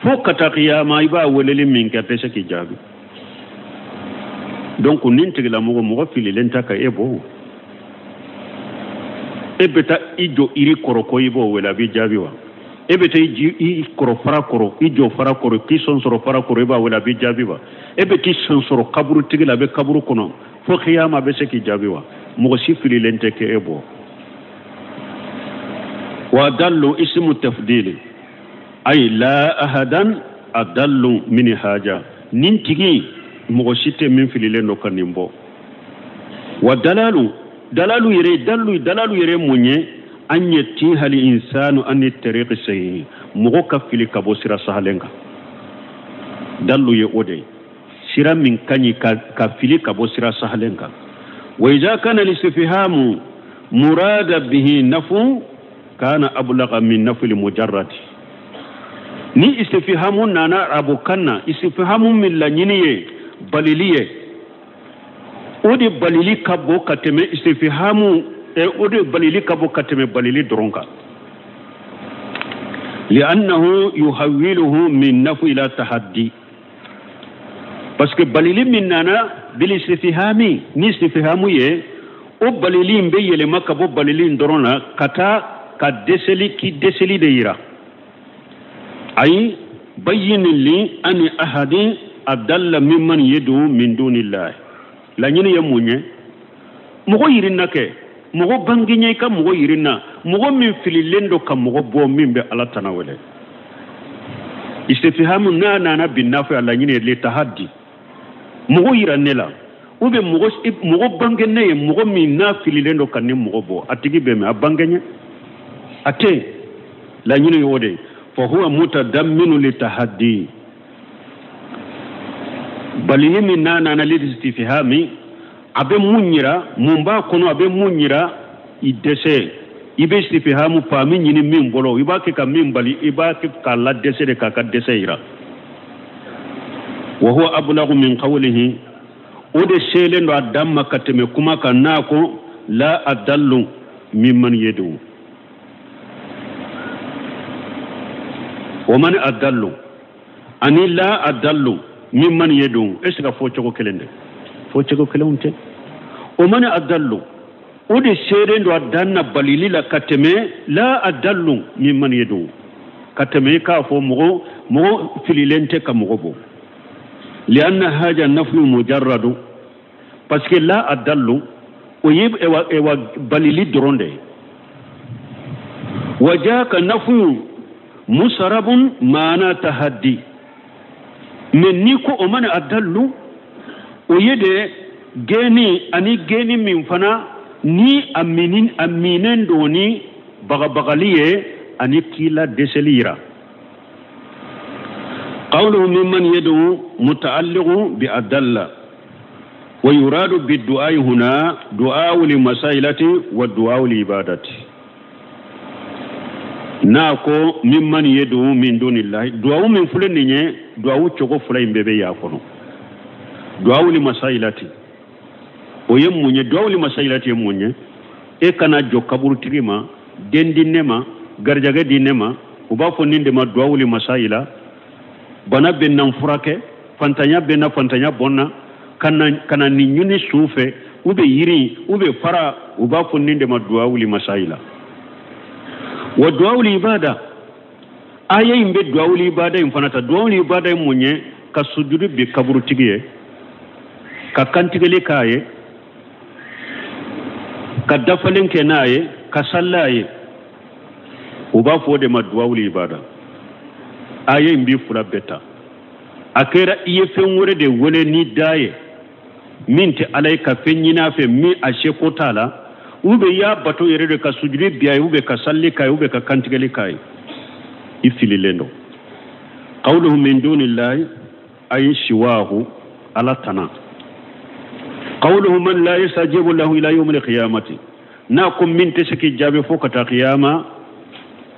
fo ka taa qiyama, i b'a weleli min kɛ a tɛ se k'i jaabi. Donc nin tigilamɔgɔ, mɔgɔ fililen tɛ ka e bɔ, e bɛ taa i jɔ iri kɔrɔ ko i b'o wele, a b'i jaabi wa? E bɛ taa i kɔrɔ fara kɔrɔ, i jɔ fara kɔrɔ, k'i sɔn sɔrɔ fara kɔrɔ, i b'a wele, a b'i jaabi wa? E bɛ t'i sɔn sɔrɔ kaburutigi la, a bɛ kaburu kɔnɔ fo qiyama, a bɛ se k'i jaabi wa? Mɔgɔ si fililen tɛ k'e bɔ. Wa dallu ismu tafdili ay la ahadan adallu min haja, nin tigi mɔgɔ si tɛ min fililen don ka nin bɔ. Wa dalalu, dalalu yɛrɛ, dalu, dalalu yɛrɛ mun ye? An yatiha al insanu an tariqi sahih, mɔgɔ ka fili ka bɔ sira sahalen kan. Dalu ye o de ye, sira min ka ɲi ka fili ka bɔ sira sahalen kan. Wa iza kana al-istifhamu murada bihi nafu kana ablagha min nafi al-mujarrad. Ni istifhamu nana arabukan na, istifhamu min laɲini ye balili ye, o de balili ka bon ka tɛmɛ istifhamu, o de balili ka bon ka tɛmɛ balili dɔrɔn kan. Li'annahu yuhawwiluhu min nafu ila tahaddi, parce que balili min nana bil istifhami, ni istifhamu ye, o balili in bɛ yɛlɛma ka bɔ balili in dɔrɔn na ka taa ka dɛsɛli, k'i dɛsɛli de yira. Ayi bayyin li ani ahadin adalla mimman yad'u min dunillahi. Laɲini ye mun ye? Mɔgɔ yirinna kɛ, mɔgɔ bangeɲɛ i ka mɔgɔ yirinna, mɔgɔ min fililen don ka mɔgɔ bɔ min bɛ Ala tana wele. Istifhamu n'a nana bin n'a fɔ a laɲini ye le tahaddi, mɔgɔ yira ne la, ou bien mɔgɔ bange ne ye, mɔgɔ min n'a fililen don ka ni mɔgɔ bɔ, a tigi bɛ mɛn, a bangeɲɛ a tɛ. Laɲini ye o de ye. Fa huwa mutadamminu li tahaddi, balili min n'a nana lil istifhami, a bɛ mun yira, mun b'a kɔnɔ, a bɛ mun yira? I dɛsɛ, i bɛ istifhamu faami ɲini min bolo, i b'a kɛ ka min bali, i b'a kɛ k'a la dɛsɛ de, k'a ka dɛsɛ yira. Wa huwa ablaghu min qawlihi, o de selen don a dan ma ka tɛmɛ kuma kan n'a ko la adallu mimman yad'u. Wa man adallu ani la adallu mimman yad'u, est ce que fɔ cogo kelen de? Fɔ cogo kelenw tɛ. O man adallu, o de selen don a dan na balili la ka tɛmɛ la adallu mimman yad'u, ka tɛmɛ i k'a fɔ mɔgɔ fililen tɛ ka mɔgɔ bɔ. Lianna haja nafyu mujarradu, parce que la adallu o ye ewa balili dɔrɔn de ye. Wa jaka nafyu musarabun maana tahaddi, mais ni ko o mana adallu, o ye de gɛnni, ani gɛnni min fana ni a minen don ni bagabagali ye ani k'i la dɛsɛli yira. Qawluhu mimman yad'u muta'alliqu bi adalla Wa yuradu biddu'ai huna du'a'u li masailati wa du'a'u li ibadati. N'a ko mimman yad'u min dunillahi, du'a'u min filɛ nin ye, du'a'u cogo fila in bɛɛ bɛ y'a kɔnɔ. Du'a'u li masailati o ye mun ye? Du'a'u li masailati ye mun ye? E kana jɔ kaburutigi ma, den di ne ma, garijɛgɛ di ne ma, u b'a fɔ nin de ma du'a'u li masaila. Bana bɛ na furakɛ, fantanya bɛ na, fantanya bɔ n na, ka na nin ɲini su fɛ, u bɛ yiri, u bɛ fara, u b'a fɔ nin de ma du'a'u li masaila. Wa du'a'u li ibada, aya in bɛ du'a'u li ibada in fana ta. Du'a'u li ibada ye mun ye? Ka sujudi bi kaburutigi ye, ka kantigɛli k'a ye, ka dafalen kɛ n'a ye, ka salli a ye, u b'a fɔ o de ma du'a'u li ibada. Aya in b'i fila bɛɛ ta. A kɛra i ye fɛn wɛrɛ de wele ni da ye min tɛ Ala ye, ka fɛn ɲini a fɛ min a seko t'a la, ou bien i y'a bato yɛrɛ de ka sujudi bi a ye, ou bien ka salli k'a ye, ou bien ka kantigɛli k'a ye, i fililen don. Qawluhu min dunillahi ay siwahu, Ala tana. Qawluhu man la yastajibu lahu ila yawmil qiyamati, n'a ko min tɛ se k'i jaabi fo ka taa qiyama.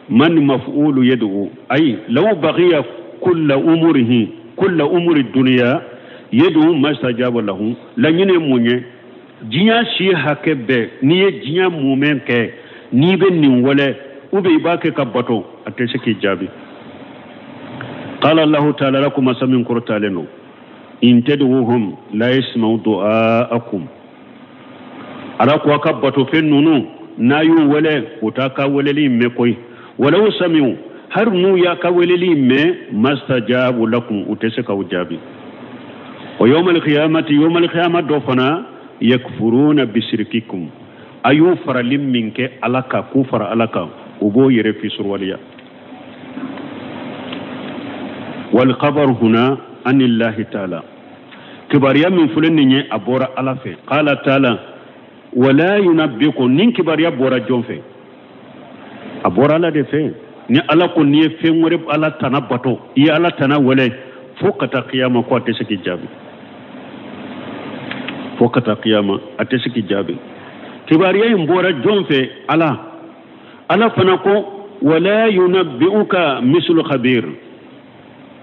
Man maf'ulu yad'u ay law baghiya kulla umurihi kulla umuri dunya yad'u mastajaba lahu. Laɲini mun ye? Diɲɛ si hakɛ bɛɛ, n'i ye diɲɛ mumɛn kɛ, n'i bɛ nin wele, ou bien i b'a kɛ ka bato, a tɛ se k'i jaabi. Qala Allahu ta'ala lakum masa min kɔrɔtalen don, in tad'uhum la yasma'u du'aakum. Ala ko a ka bato fɛn ninnu n'a y'u wele, u t'a ka weleli mɛn koyi. Walaw sami'u, har n'u y'a ka weleli mɛn, mastajabu lakum, u tɛ se k'aw jaabi. Wa yawmal qiyamati, yawmal qiyama dɔ fana, yakfuruna bisirkikum, a y'u farali min kɛ Ala kan, k'u fara Ala kan, u b'o yɛrɛ fisurwaleya. Wal khabaru huna anillahi ta'ala, kibaruya min filɛ nin ye, a bɔra Ala fɛ. Qala ta'ala wala yunabbikum, nin kibaruya bɔra jɔn fɛ? A bɔra Ala de fɛ. Ni Ala ko n'i ye fɛn wɛrɛ Ala tana bato, i ye Ala tana wele, fo ka taa kiyama ko a tɛ se k'i jaabi. Fo ka taa kiyama a tɛ se k'i jaabi. Kibaruya in bɔra jɔn fɛ? Ala. Ala fana ko wala yunabbi'uka mislu khabir,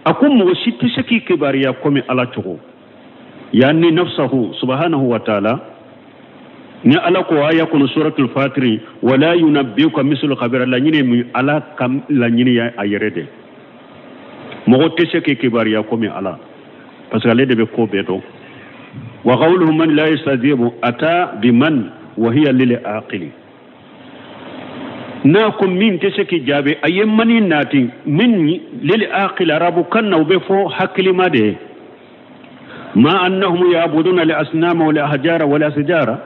a ko mɔgɔ si tɛ se k'i kibaruya komi Ala cogo. Yani nafsahu subhanahu wa ta'ala. Ni Ala ko aya kɔnɔ suratul Fatiri, wala yunabbi'uka mislu khabir, laɲini min Ala ka laɲini ye a yɛrɛ de. Mɔgɔ tɛ se k'i kibaruya komi Ala, parce que ale de bɛ ko bɛɛ dɔn. Wa qawluhu man la yastajibu ata biman wa hiya lil aqili, n'a ko min tɛ se k'i jaabi, a ye mani naati min lil aqili, arabu kan na u bɛ fɔ hakilima de ye. Ma annahum ya'buduna al asnama wal ahjara wal asjara,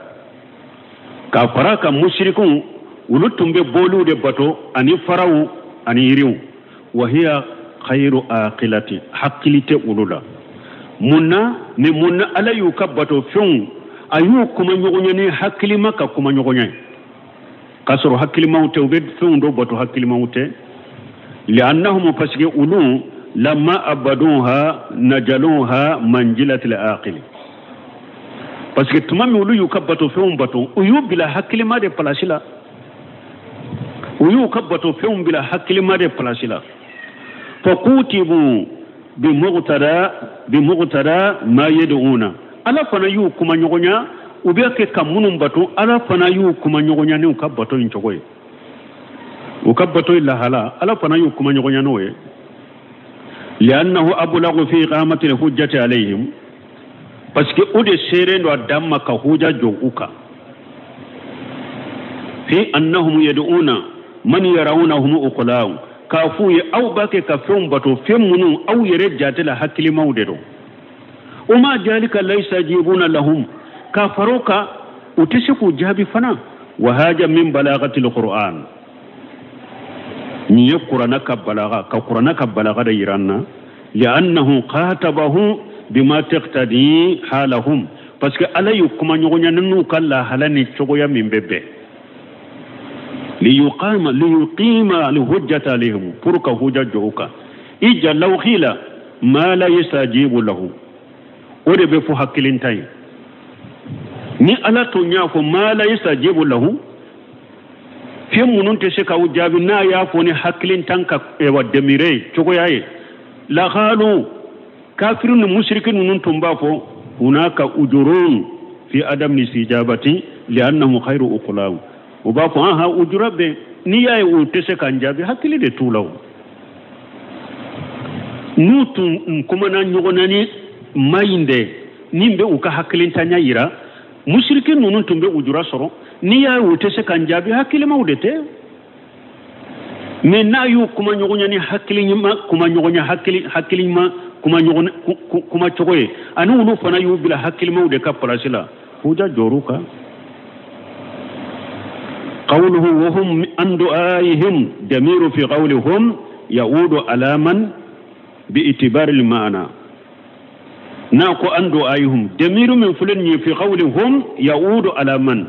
k'a fara kan musirikunw olu tun bɛ boliw de bato ani faraw ani yiriw. Wa hiya khayru aqilati, hakili tɛ olu la. Mun na? Ni mun na Ala y'u ka bato fɛnw, a y'u kuma ɲɔgɔn ye ni hakilima ka kuma ɲɔgɔn ye, k'a sɔrɔ hakilimaw tɛ, u bɛ fɛnw dɔ bato hakilimaw tɛ. Li'annahum, parce que olu lamma abaduha najaluha manjilatil aqili, parce que tuma min olu y'u ka bato fɛnw bato, u y'u bila hakilima de place la. U y'u ka bato fɛnw bila hakilima de place la. Fa kutibu bimuqtada ma yad'una, Ala fana y'u kuma ɲɔgɔnya, u bɛ kɛ ka minnu bato, Ala fana y'u kuma ɲɔgɔnya n'u ka bato in cogo ye. U ka bato in lahala, Ala fana y'u kuma ɲɔgɔnya n'o ye. Li'annahu ablagu fi iqamati al-hujjati alayhim, parce que o de seeren don a dan ma ka huja jɔ u kan. Fi annahum yad'una man yarawnahum uqla'u, k'a f'u ye aw b'a kɛ ka fɛnw bato, fɛn minnu aw yɛrɛ jate la hakilimaw de don. O ma jalika la yastajibuna lahum, k'a fara o kan u tɛ se k'u jaabi fana. Wa haja min balagatil Qur'an, nin ye Kurana ka balaga, ka Kurana ka balaga de yira an na. Li'annahu qatabahu bima taqtadi halahum, parce que Ala y'u kuma ɲɔgɔnya n'u ka lahala ni cogoya min bɛ bɛn. Liyuqima alhujjata alayhim, pour ka huja jɔ u kan. Ija law qila ma la yastajibu lahu, o de bɛ fɔ hakilintan ye. Ni Ala tun y'a fɔ ma la yastajibu lahu, fɛn minnu tɛ se k'aw jaabi n'a y'a fɔ ni hakilintan ka ewa demire cogoya ye, laqalu kafiru ni musiriki ninnu tun b'a fɔ hunaka ujurun fi adam ni sijabati li'annahu khairu uqulaw. U b'a fɔ aha ujura bɛ n'i y'a ye u tɛ se k'an jaabi hakili de t'u la o. N'u tun kumana ɲɔgɔn na ni ma in dɛ ni bɛ u ka hakilintanya yira, musiriki ninnu tun bɛ ujura sɔrɔ. N'i y'a ye u tɛ se k'an jaabi hakilimaw de tɛ. Mais n'a y'u kuma ɲɔgɔnya ni hakili ɲuman kuma ɲɔgɔnya hakili ɲuman kuma ɲɔgɔn kuma cogo ye, ani olu fana y'u bila hakilimaw de ka place la, huja jɔr'u kan. Qawluhu wa hum an du'aihim damiru fi qawlihum ya'udu ala man bi itibari al-ma'na. N'a ko an du'aihum damiru min filɛ nin ye fi qawlihum ya'udu ala man,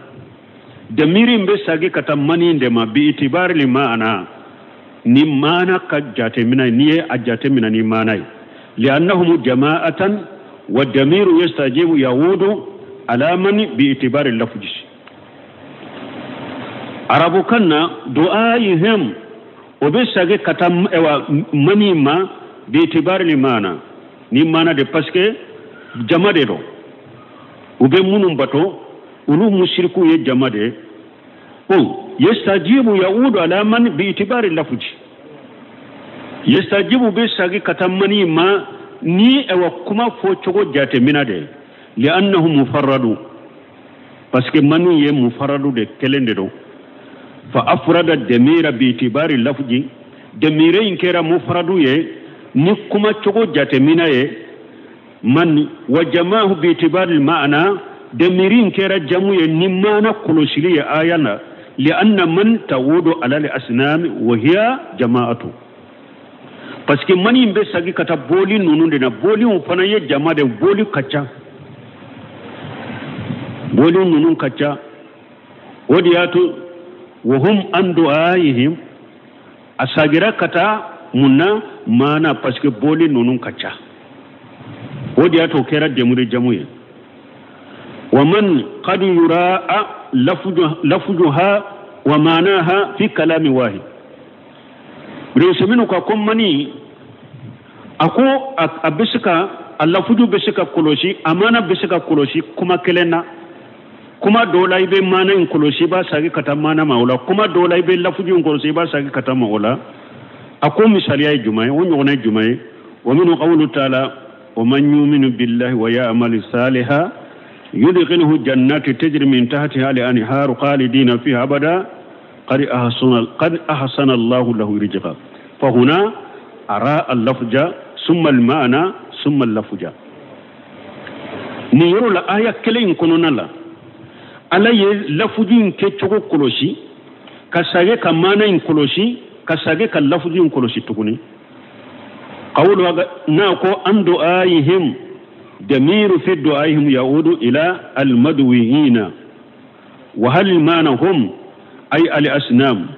damiri in bɛ sagi ka taa mani de ma bi itibari al-ma'na, ni maana ka jateminɛ, n'i ye a jateminɛ ni maana ye. Li'annahum jama'atan wa damiru yastajibu ya'udu ala man bi itibari lafzi. Arabukan na du'aihim o bɛ sagi ka taa mani ma bi itibari maana, ni maana de parce que jama de don, u bɛ minnu bato olu musiriku ye jama de. O yastajibu ya'udu ala man bi itibari lafzi, yastajibu bɛ sagi ka taa mani ma ni ewa kuma fɔ cogo jateminɛ de. Li'annahu mufarradu, parce que mani ye mufarradu de, kelen de don. Fa afrada damira bi itibari lafzi, damire in kɛra mufarradu ye ni kuma cogo jateminɛ ye. Man wa jamaahu bi itibari ma'ana, damiri in kɛra jamu ye ni maana kɔlɔsili ye aya na. Li'anna man ta'udu ala al-asnam wa hiya jama'atu, parce que mani in bɛ sagi ka taa boli ninnu de na, boliw fana ye jama de, boli ka ca, boli ninnu ka ca. O de y'a to wa hum an du'aihim, a sagira ka taa mun na maana, parce que boli ninnu ka ca. O de y'a to o kɛra demure jamu ye. Wa man qad yura'a lafzuha wa ma'naha fi kalami wahid. Reseminu ka ko mani a ko a bɛ se ka a lafuju bɛ se ka kɔlɔsi, a maana bɛ se ka kɔlɔsi kuma kelen na. Kuma dɔw la i bɛ maana in kɔlɔsi i b'a sagi ka taa maana ma o la, kuma dɔw la i bɛ lafuju in kɔlɔsi i b'a sagi ka taa ma o la. A ko misaliya ye jumɛn ye, o ɲɔgɔnna ye jumɛn ye? Wa minnu qawlu ta'ala wa man yu'minu billahi wa ya'mal salihan yudkhiluhu jannati tajri min tahtiha al-anharu khalidina fiha abada qad ahsana Allahu lahu rizqa. Fa huna ara al-lafja summa al-ma'na summa al-lafja. Nin yɔrɔ la aya kelen in kɔnɔna la, Ala ye lafuju in kɛcogo kɔlɔsi, ka sage ka maana in kɔlɔsi, ka sage ka lafuju in kɔlɔsi tuguni. Qawlu n'a ko an du'aihim damiru fi du'aihim ya'udu ila al-madwiyina wa hal maana hum ay al-asnam.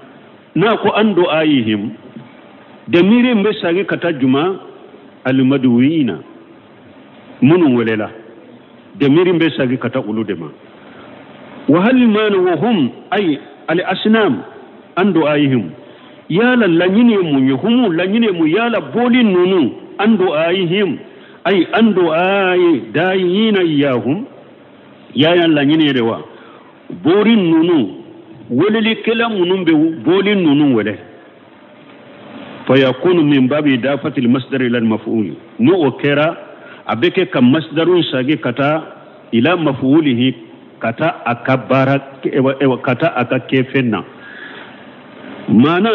N'a ko an du'aihim damiri in bɛ sage ka taa juma al-madwiyina minnu welela, damiri in bɛ sage ka taa olu de ma. Wa hal maana wa hum ay al-asnam an du'aihim, yala laɲini ye mun ye, humu laɲini ye mun, yala boli ninnu an du'aihim ay an du'ai dayina iyahum, yaya laɲini ye de wa bori ninnu welelikɛla minnu bɛ boli ninnu wele. Fa yakunu min babi idafati al-masdar ila al-maf'ul, ni o kɛra a bɛ kɛ ka masdaru sagi ka taa ila maf'ulihi, ka taa a ka baara, ka taa a ka kɛfɛn na. Maana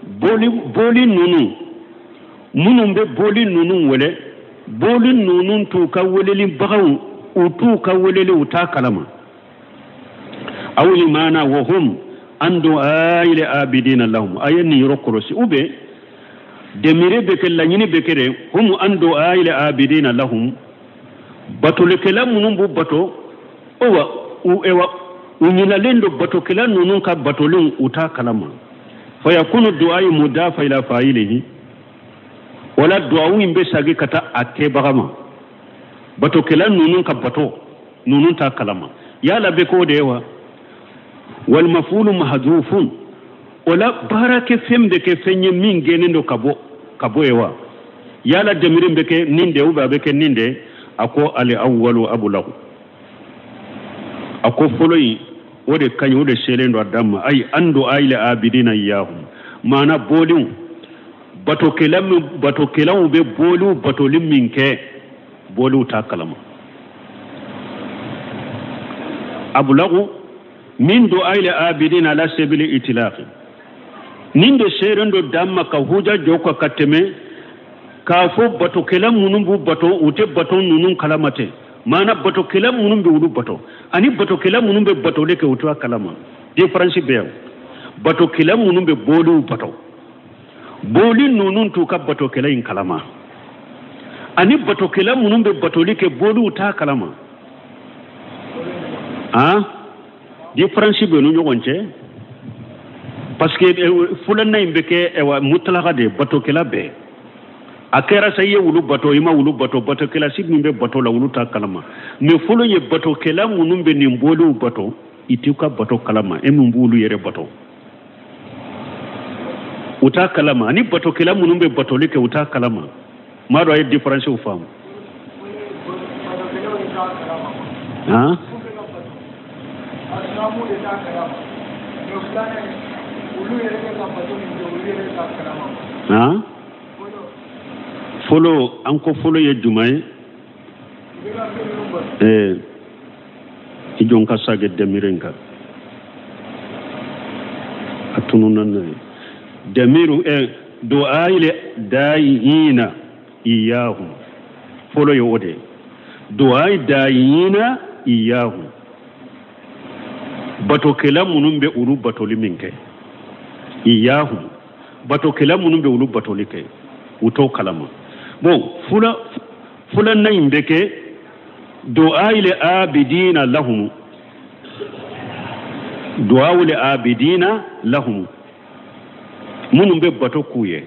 boli ninnu minnu bɛ boli ninnu wele, boli ninnu t'u ka welelibagaw, u t'u ka weleli u t'a kalama. Awli maana wa hum an du'ai li abidina lahum, a ye nin yɔrɔ kɔlɔsi. Ou bien demire bɛ kɛ laɲini bɛ kɛ de hum an du'ai li abidina lahum, batolikɛla minnu b'u bato, u ɲinalen don batokɛla ninnu ka batolenw u t'a kalama. Fa yakunu du'ai mudafa ila fa'ilihi, wala du'awu in bɛ sagi ka taa a kɛbaga ma, batokɛla ninnu ka bato ninnu t'a kalama. Yala bɛ k'o de ye wa? Wal mafulu mahdhufun, o la baara kɛ fɛn bɛ kɛ fɛn ye min gɛnnen don ka bɔ ye wa? Yala demiri bɛ kɛ nin de ou bien a bɛ kɛ nin de? A ko al awwalu ablahu, a ko fɔlɔ in o de ka ɲi, o de selen don a dan ma. Ayi an du'ail abidina iyahum, maana boliw batokɛlaw bɛ boliw batoli min kɛ, boliw t'a kalama. Ablagu min du'ail abidina ala sabili itilaqi, nin de selen don dan ma ka huja jɔ ka tɛmɛ k'a fɔ batokɛla minnu b'u bato u tɛ bato ninnu kalama ten. Maana batokɛla minnu bɛ olu bato ani batokɛla minnu bɛ batoli kɛ u t'a kalama, différence bɛ yan. Batokɛla minnu bɛ boliw bato, boli ninnu t'u ka batokɛla in kalama, ani batokɛla minnu bɛ batoli kɛ boliw t'a kalama. Han, différence bɛ n'u ɲɔgɔn cɛ, parce que filanan in bɛ kɛ mutlaka de, batokɛla bɛɛ. A kɛra sa i ye wulu bato i ma wulu bato, batokɛla si min bɛ bato la wulu t'a kalama. Mais fɔlɔ ye batokɛla minnu bɛ nin boliw bato, i t'u ka bato kalama, e min b'olu yɛrɛ bato u t'a kalama, ani batokɛla minnu bɛ batoli kɛ u t'a kalama. Maa dɔ a ye différence faamu. Han, han, fɔlɔ an ko fɔlɔ ye jumɛn ye? I jɔn ka sage demiri in kan a tununa n'a ye. Demiru du'ail da'ina iyahum, fɔlɔ ye o de ye. Du'ail da'ina iyahum, batokɛla minnu bɛ olu batoli min kɛ, iyahum, batokɛla minnu bɛ olu batoli kɛ u t'o kalama. Bon, filanan in bɛ kɛ du'ail abidina lahum, du'aul abidina lahum, minnu bɛ bato k'u ye.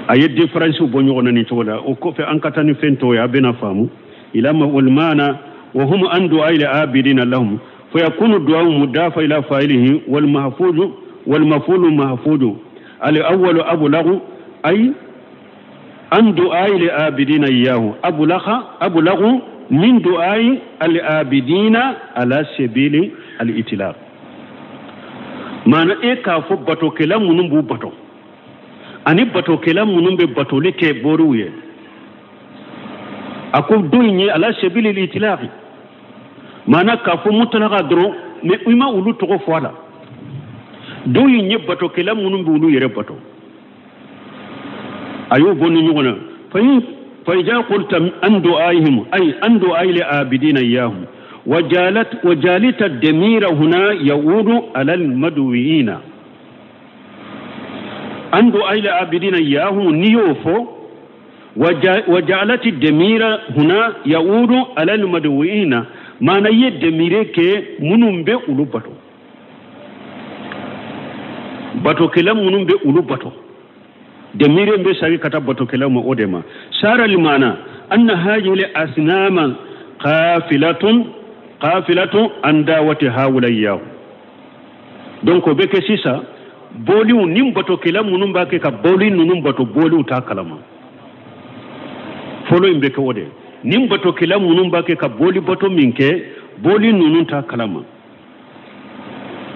A ye différence bɔ ɲɔgɔn na nin cogo la. O kɔfɛ an ka taa ni fɛn tɔw ye, a bɛna faamu. Ila wal maana wa hum an du'ail abidina lahum fa yakunu du'a'u mudafa ila fa'ilihi wal mahfuzu wal maf'ulu mahfuzu al awwalu ablagu ay an du'ail abidina iyahu ablagu min du'ai al abidina ala sabili al itilaq. Maana e k'a fɔ batokɛla minnu b'u bato ani batokɛla minnu bɛ batoli kɛ boriw ye, a ko dɔ in ye ala sabili al itilaq, maana k'a fɔ mutlaka dɔrɔn, mais i ma olu tɔgɔ fɔ a la. Dɔ in ye batokɛla minnu bɛ olu yɛrɛ bato, a y'o bɔ ni ɲɔgɔn na. Fa idha qulta an du'aihim ay an du'ail abidina iyahum wajalita damira huna yaudu ala almadwiina. An du'ail abidina iyahum ni y'o fɔ, wajalati damira huna yaudu ala almadwiina, maana ye damire kɛ minnu bɛ olu bato, batokɛla minnu bɛ olu bato, demire bɛ sagi ka taa batokɛlaw ma o de ma. Sara limana anna hadhihi asnama qafilatun an dawati haula iyahu. Donc o bɛ kɛ sisan boliw ni batokɛla minnu b'a kɛ ka boli ninnu bato, boliw t'a kalama. Fɔlɔ in bɛ kɛ o de, ni batokɛla minnu b'a kɛ ka boli bato min kɛ, boli ninnu t'a kalama.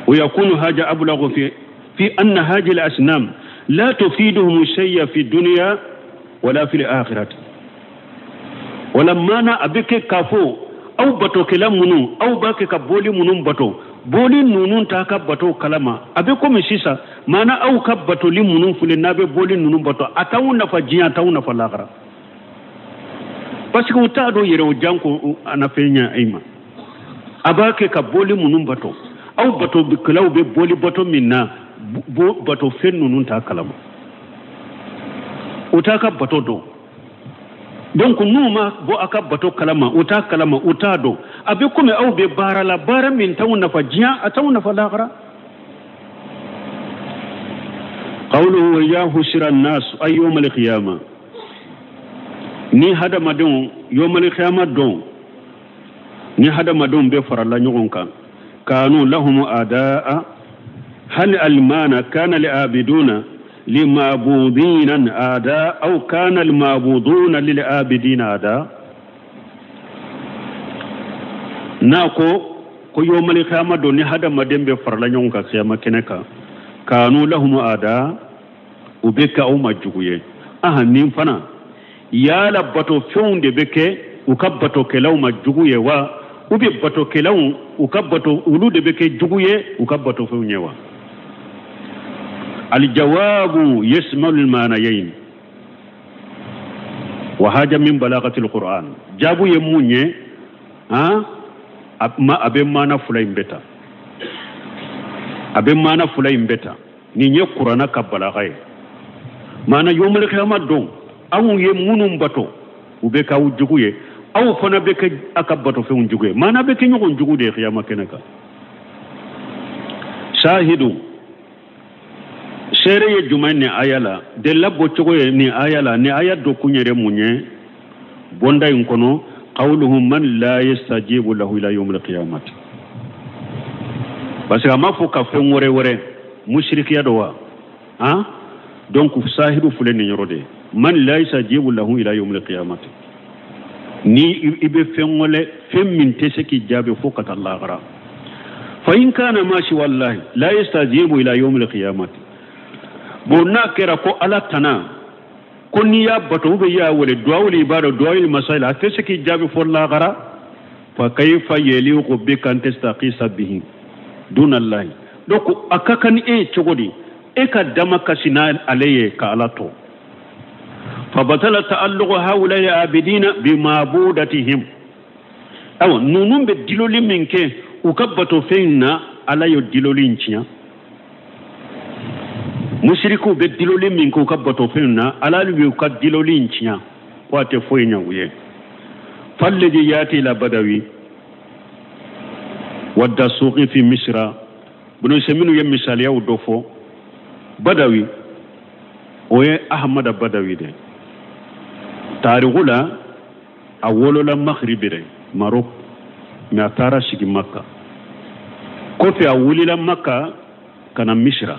Wa yakunu haja ablagu fi anna hadhihi al-asnam la tufiduhum shay'a fi dunya wala fi al-akhirati. Wala mana a bɛ kɛ k'a fɔ aw batokɛla minnu aw b'a kɛ ka boli minnu bato, boli ninnu t'a ka bato kalama. A bɛ komi sisan maana aw ka batoli minnu filɛ n'a bɛ boli ninnu bato, a t'aw nafa diɲɛ, a t'aw nafa lahara, parce que u t'a dɔn yɛrɛ o janko a na fɛn ɲɛ i ma. A b'a kɛ ka boli minnu bato, aw batokɛlaw bɛ boli bato min na, bato fɛn ninnu t'a kalama, u t'a ka bato dɔn. Donc n'u ma bɔ a ka bato kalama, u t'a kalama, u t'a dɔn. A bɛ komi aw bɛ baara la, baara min t'aw nafa diɲɛ, a t'aw nafa lahara. Qawluhu wa idha hushira an-nas ay yawm al-qiyamah, ni hadamadenw yawm al-qiyamah don, Ni hadamadenw bɛ farala ɲɔgɔn kan, kanu lahum adaa, hal almana kana liabiduna limabudina ada aw kana almabuduna lilabidina ada. N'a ko yomali kiyama don, ni hadamaden bɛ farala ɲɔgɔn kan kiyama kɛnɛ kan, kanu lahum ada, u bɛ kɛ aw ma jugu ye. Aha, nin fana yala bato fɛnw de bɛ kɛ u ka batokɛlaw ma jugu ye wa, u bɛ batokɛlaw u ka bato olu de bɛ kɛ jugu ye u ka batofɛnw ye wa? Aljawabu yasmalu almanayayn wa haja min balagati alquran. Jaabu ye mun ye? A bɛ maana fila in bɛɛ ta, a bɛ maana fila in bɛɛ ta. Nin ye kurana ka balaga ye. Maana yomali kiyama don, aw ye minnu bato u bɛ k'aw jugu ye, aw fana bɛ kɛ a ka batofɛnw jugu ye. Maana bɛ kɛ ɲɔgɔn jugu de ye kiyama kɛnɛ kan. Shahidu seere ye jumɛn nin aya la? Delila bɔcogo ye nin aya la. Nin aya dɔ kun yɛrɛ mun ye bonda in kɔnɔ? Qawluhu man la yastajibu lahu ila yawmil qiyamati. Parce que a ma fɔ ka fɛn wɛrɛ wɛrɛ musirikiya dɔ wa? Han, donc sahidu filɛ nin yɔrɔ de ye, man la yastajibu lahu ila yawmil qiyamati. Ni i bɛ fɛn wɛrɛ, fɛn min tɛ se k'i jaabi fo ka taa lahara. Fa in kana ma siwa Allahi la yastajibu ila yawmil qiyamati. Bon, n'a kɛra ko Ala tana, ko n'i y'a bato ou bien i y'a wele duwawuli, i b'a dɔn duwawuli masail, a tɛ se k'i jaabi fo lahara. Fa kayfa yaliqu bika an tastaqisa bihi duna Allahi. Donc a ka kan ni e ye cogo di e ka dama kasi n'ale ye ka Ala to? Fa batala ta'alluqu haula'i abidina bimabudatihim. Awa, ninnu bɛ diloli min kɛ u ka batofɛn na, Ala y'o diloli in tiɲɛ. Musirikiw bɛ diloli min kɛ u ka batofɛn na, Ala y'u ka diloli in tiɲɛ, ko a tɛ foyi ɲɛ u ye. Falladi yati ila badawi wa dasuqi fi misra. Bunu minnu ye misaliyaw dɔ fɔ, Badawi, o ye Ahmada Badawi de. Tariku la, a wolola Maghribi de, Maroc, mais a taara sigi Makka. Kɔfɛ a wulila Makka ka na Misira.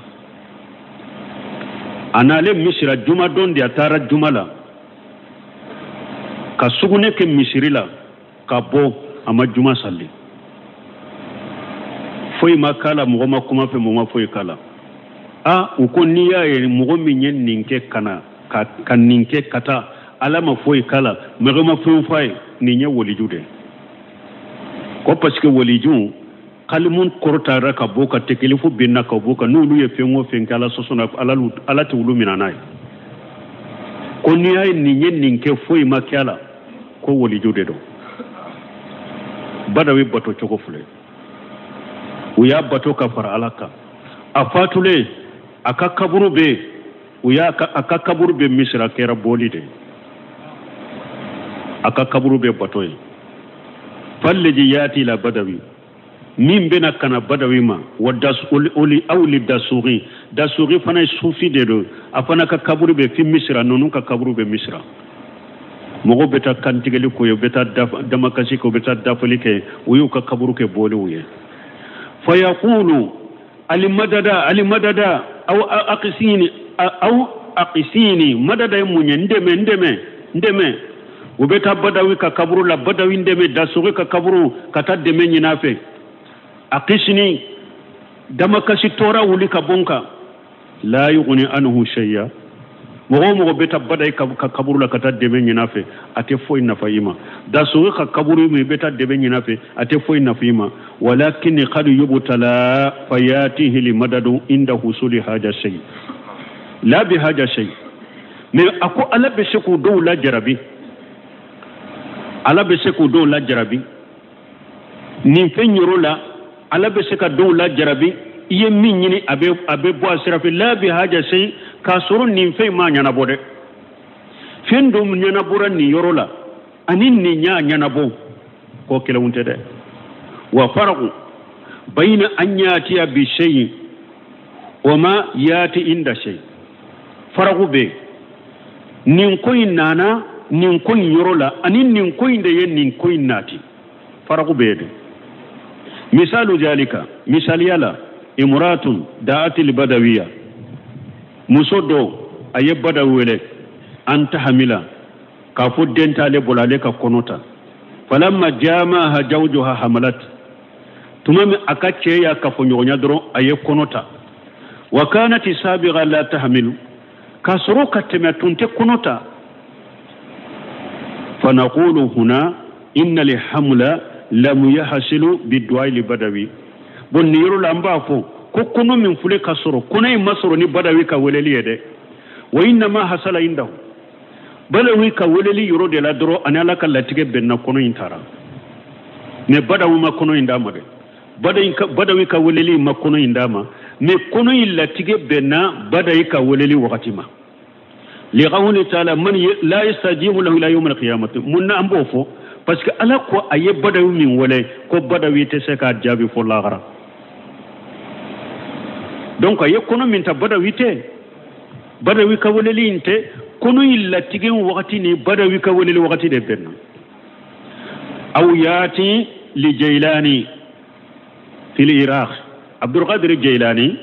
A nalen Misira, juma don de a taara juma la ka sugunɛ kɛ misiri la ka bɔ, a ma juma sali. Foyi ma k'a la, mɔgɔ ma kuma fɛ, mɔgɔ ma foyi k'a la. A u ko n'i y'a ye mɔgɔ min ye nin kɛ ka na ka nin kɛ ka taa, Ala ma foyi k'a la, mɔgɔ ma foyi f'a ye, nin ye waliju de ye. Ko parce que waliju kalimu kɔrɔtara ka bɔ ka tekelifu binna ka bɔ kan, n'olu ye fɛn o fɛn kɛ Ala sɔsɔ na, Ala tɛ olu minɛ n'a ye. Ko n'i y'a ye nin ye nin kɛ foyi ma kɛ a la, ko waliju de don. Badawi bato cogo filɛ, u y'a bato ka fara Ala kan. A fatulen, a ka kaburu bɛ yen, u y'a a ka kaburu bɛ Misira, kɛra bɔli de ye. A ka kaburu bɛ bato ye. Falladi yati la badawi, min bɛna kana Badawi ma, wa oli awli dasugi. Dasugi fana ye sufi de don, a fana ka kaburu bɛ fi Misira, ninnu ka kaburu bɛ Misira. Mɔgɔw bɛ taa kantigɛli ko ye, u bɛ taa damakasi kɛ, u bɛ taa dafali kɛ, u y'u ka kaburu kɛ bɔliw ye. Fa yaqulu alimadada alimadada aw aqisini aw aqisini. Madada ye mun ye? N dɛmɛ, n dɛmɛ, n dɛmɛ. U bɛ taa Badawi ka kaburu la, Badawi n dɛmɛ, Dasugi ka kaburu ka taa dɛmɛ ɲini a fɛ. Aqisini, damakasi tɔɔrɔ wuli ka bɔ n kan. La yughni anhu shay'a. Mɔgɔ o mɔgɔ bɛ taa Badawi ka kaburu la ka taa dɛmɛ ɲini a fɛ, a tɛ foyi nafa i ma. Dasugi ka kaburu min, i bɛ taa dɛmɛ ɲini a fɛ, a tɛ foyi nafa i ma. Walakin qad yubtala fayatihi limadadu inda husuli haja shay la bi haja shay. Mais a ko Ala bɛ se k'u dɔw lajarabi, Ala bɛ se k'u dɔw lajarabi nin fɛn yɔrɔ la. Ala bɛ se ka dɔw lajarabi, i ye min ɲini a bɛ bɔ a sira fɛ, la bi haja shay, k'a sɔrɔ nin fɛn ma ɲɛnabɔ dɛ. Fɛn dɔ ɲɛnabɔra nin yɔrɔ la ani nin y'a ɲɛnabɔ, ko kelenw tɛ dɛ. Wa faraqu bayna an yatiya bi shay'in wa ma yati inda shay. Faraqu bɛ nin ko in nana nin ko in yɔrɔ la ani nin ko in de ye nin ko in nati. Faraku bɛ yen de. Misalu jalika, misaliya la, imratun da'at al-badawiya, muso dɔ a ye badawi wele an tahamila k'a fɔ den t'ale bolo, ale ka kɔnɔ ta. Falamma jamaha jawjuha hamalat, tuma min a ka cɛ y'a kafoɲɔgɔnya dɔrɔn a ye kɔnɔ ta. Wa kanat sabiga la tahamilu, k'a sɔrɔ ka tɛmɛ tun tɛ kɔnɔ ta. Fanaqulu huna inna lihamla lam yahsilu bidu'a li badawi. Bon nin yɔrɔ la an b'a fɔ ko kɔnɔ min filɛ ka sɔrɔ, kɔnɔ in ma sɔrɔ ni badawi ka weleli ye dɛ. Wa innama hasala indahu, badawi ka weleli yɔrɔ de la dɔrɔn ani ala ka latigɛ bɛnna kɔnɔ in taara. Mais badawi ma kɔnɔ in d'a ma dɛ. Badawi ka weleli ma kɔnɔ in d'a ma, mais kɔnɔ in latigɛ bɛnna badawi ka weleli wagati ma. Liqawli ta'ala man la yastajibu lahu ila yawm al-qiyamah. Mun na an b'o fɔ? Parce que ala ko a ye badawi min wele ko badawi tɛ se k'a jaabi fo lahara. Donc a ye kɔnɔ min ta badawi tɛ, badawi ka weleli in tɛ, kɔnɔ in latigɛ wagati ni badawi ka weleli wagati de bɛnna. Aw yaati li jailani fil iraq, Abdulkadir Jailani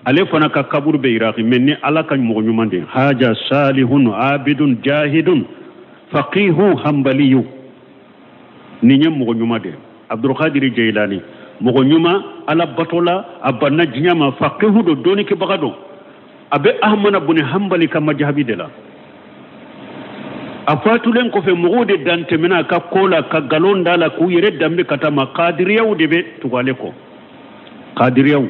ale fana ka kaburu bɛ Iraq, mais ni ala ka mɔgɔ ɲuman de, haja salihun abidun jahidun faqihu hanbaliyu, nin ye mɔgɔ ɲuman de, Abdulkadir Jailani mɔgɔ ɲuman, ala batola, a banna diɲɛ ma, faqihu don, dɔnnikɛbaga don, a bɛ Ahmada bun Hanbali ka majahabi de la. A fatulen kɔfɛ mɔgɔw de dan tɛmɛna a ka ko la ka nkalon da la k'u yɛrɛ danbe ka taa ma. Kadiriyaw de bɛ tugu ale kɔ, kadiriyaw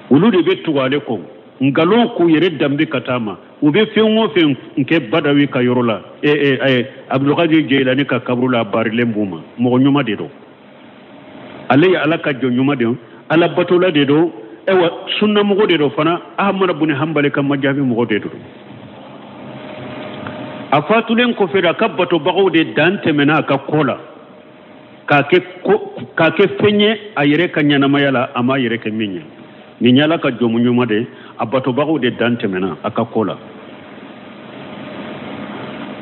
olu de bɛ tugu ale kɔ, nkalon k'u yɛrɛ danbe ka taa ma. U bɛ fɛn o fɛn kɛ badawi ka yɔrɔ la, Abdulkadir Jailani ka kaburu la, a barilen b'u ma. Mɔgɔ ɲuman de don, ale ye ala ka jɔn ɲuman de don, ala batola de don, ayiwa sunnamɔgɔ de don fana, Ahmada bun Hanbali ka majabi mɔgɔ de don. A fatulen kɔfɛ a ka batobagaw de dan tɛmɛna a ka ko la k'a kɛ fɛn ye a yɛrɛ ka ɲɛnamaya la, a m'a yɛrɛ kɛ min ye. Nin ye ala ka jɔn ɲuman de, a batobagaw de dan tɛmɛna a ka ko la.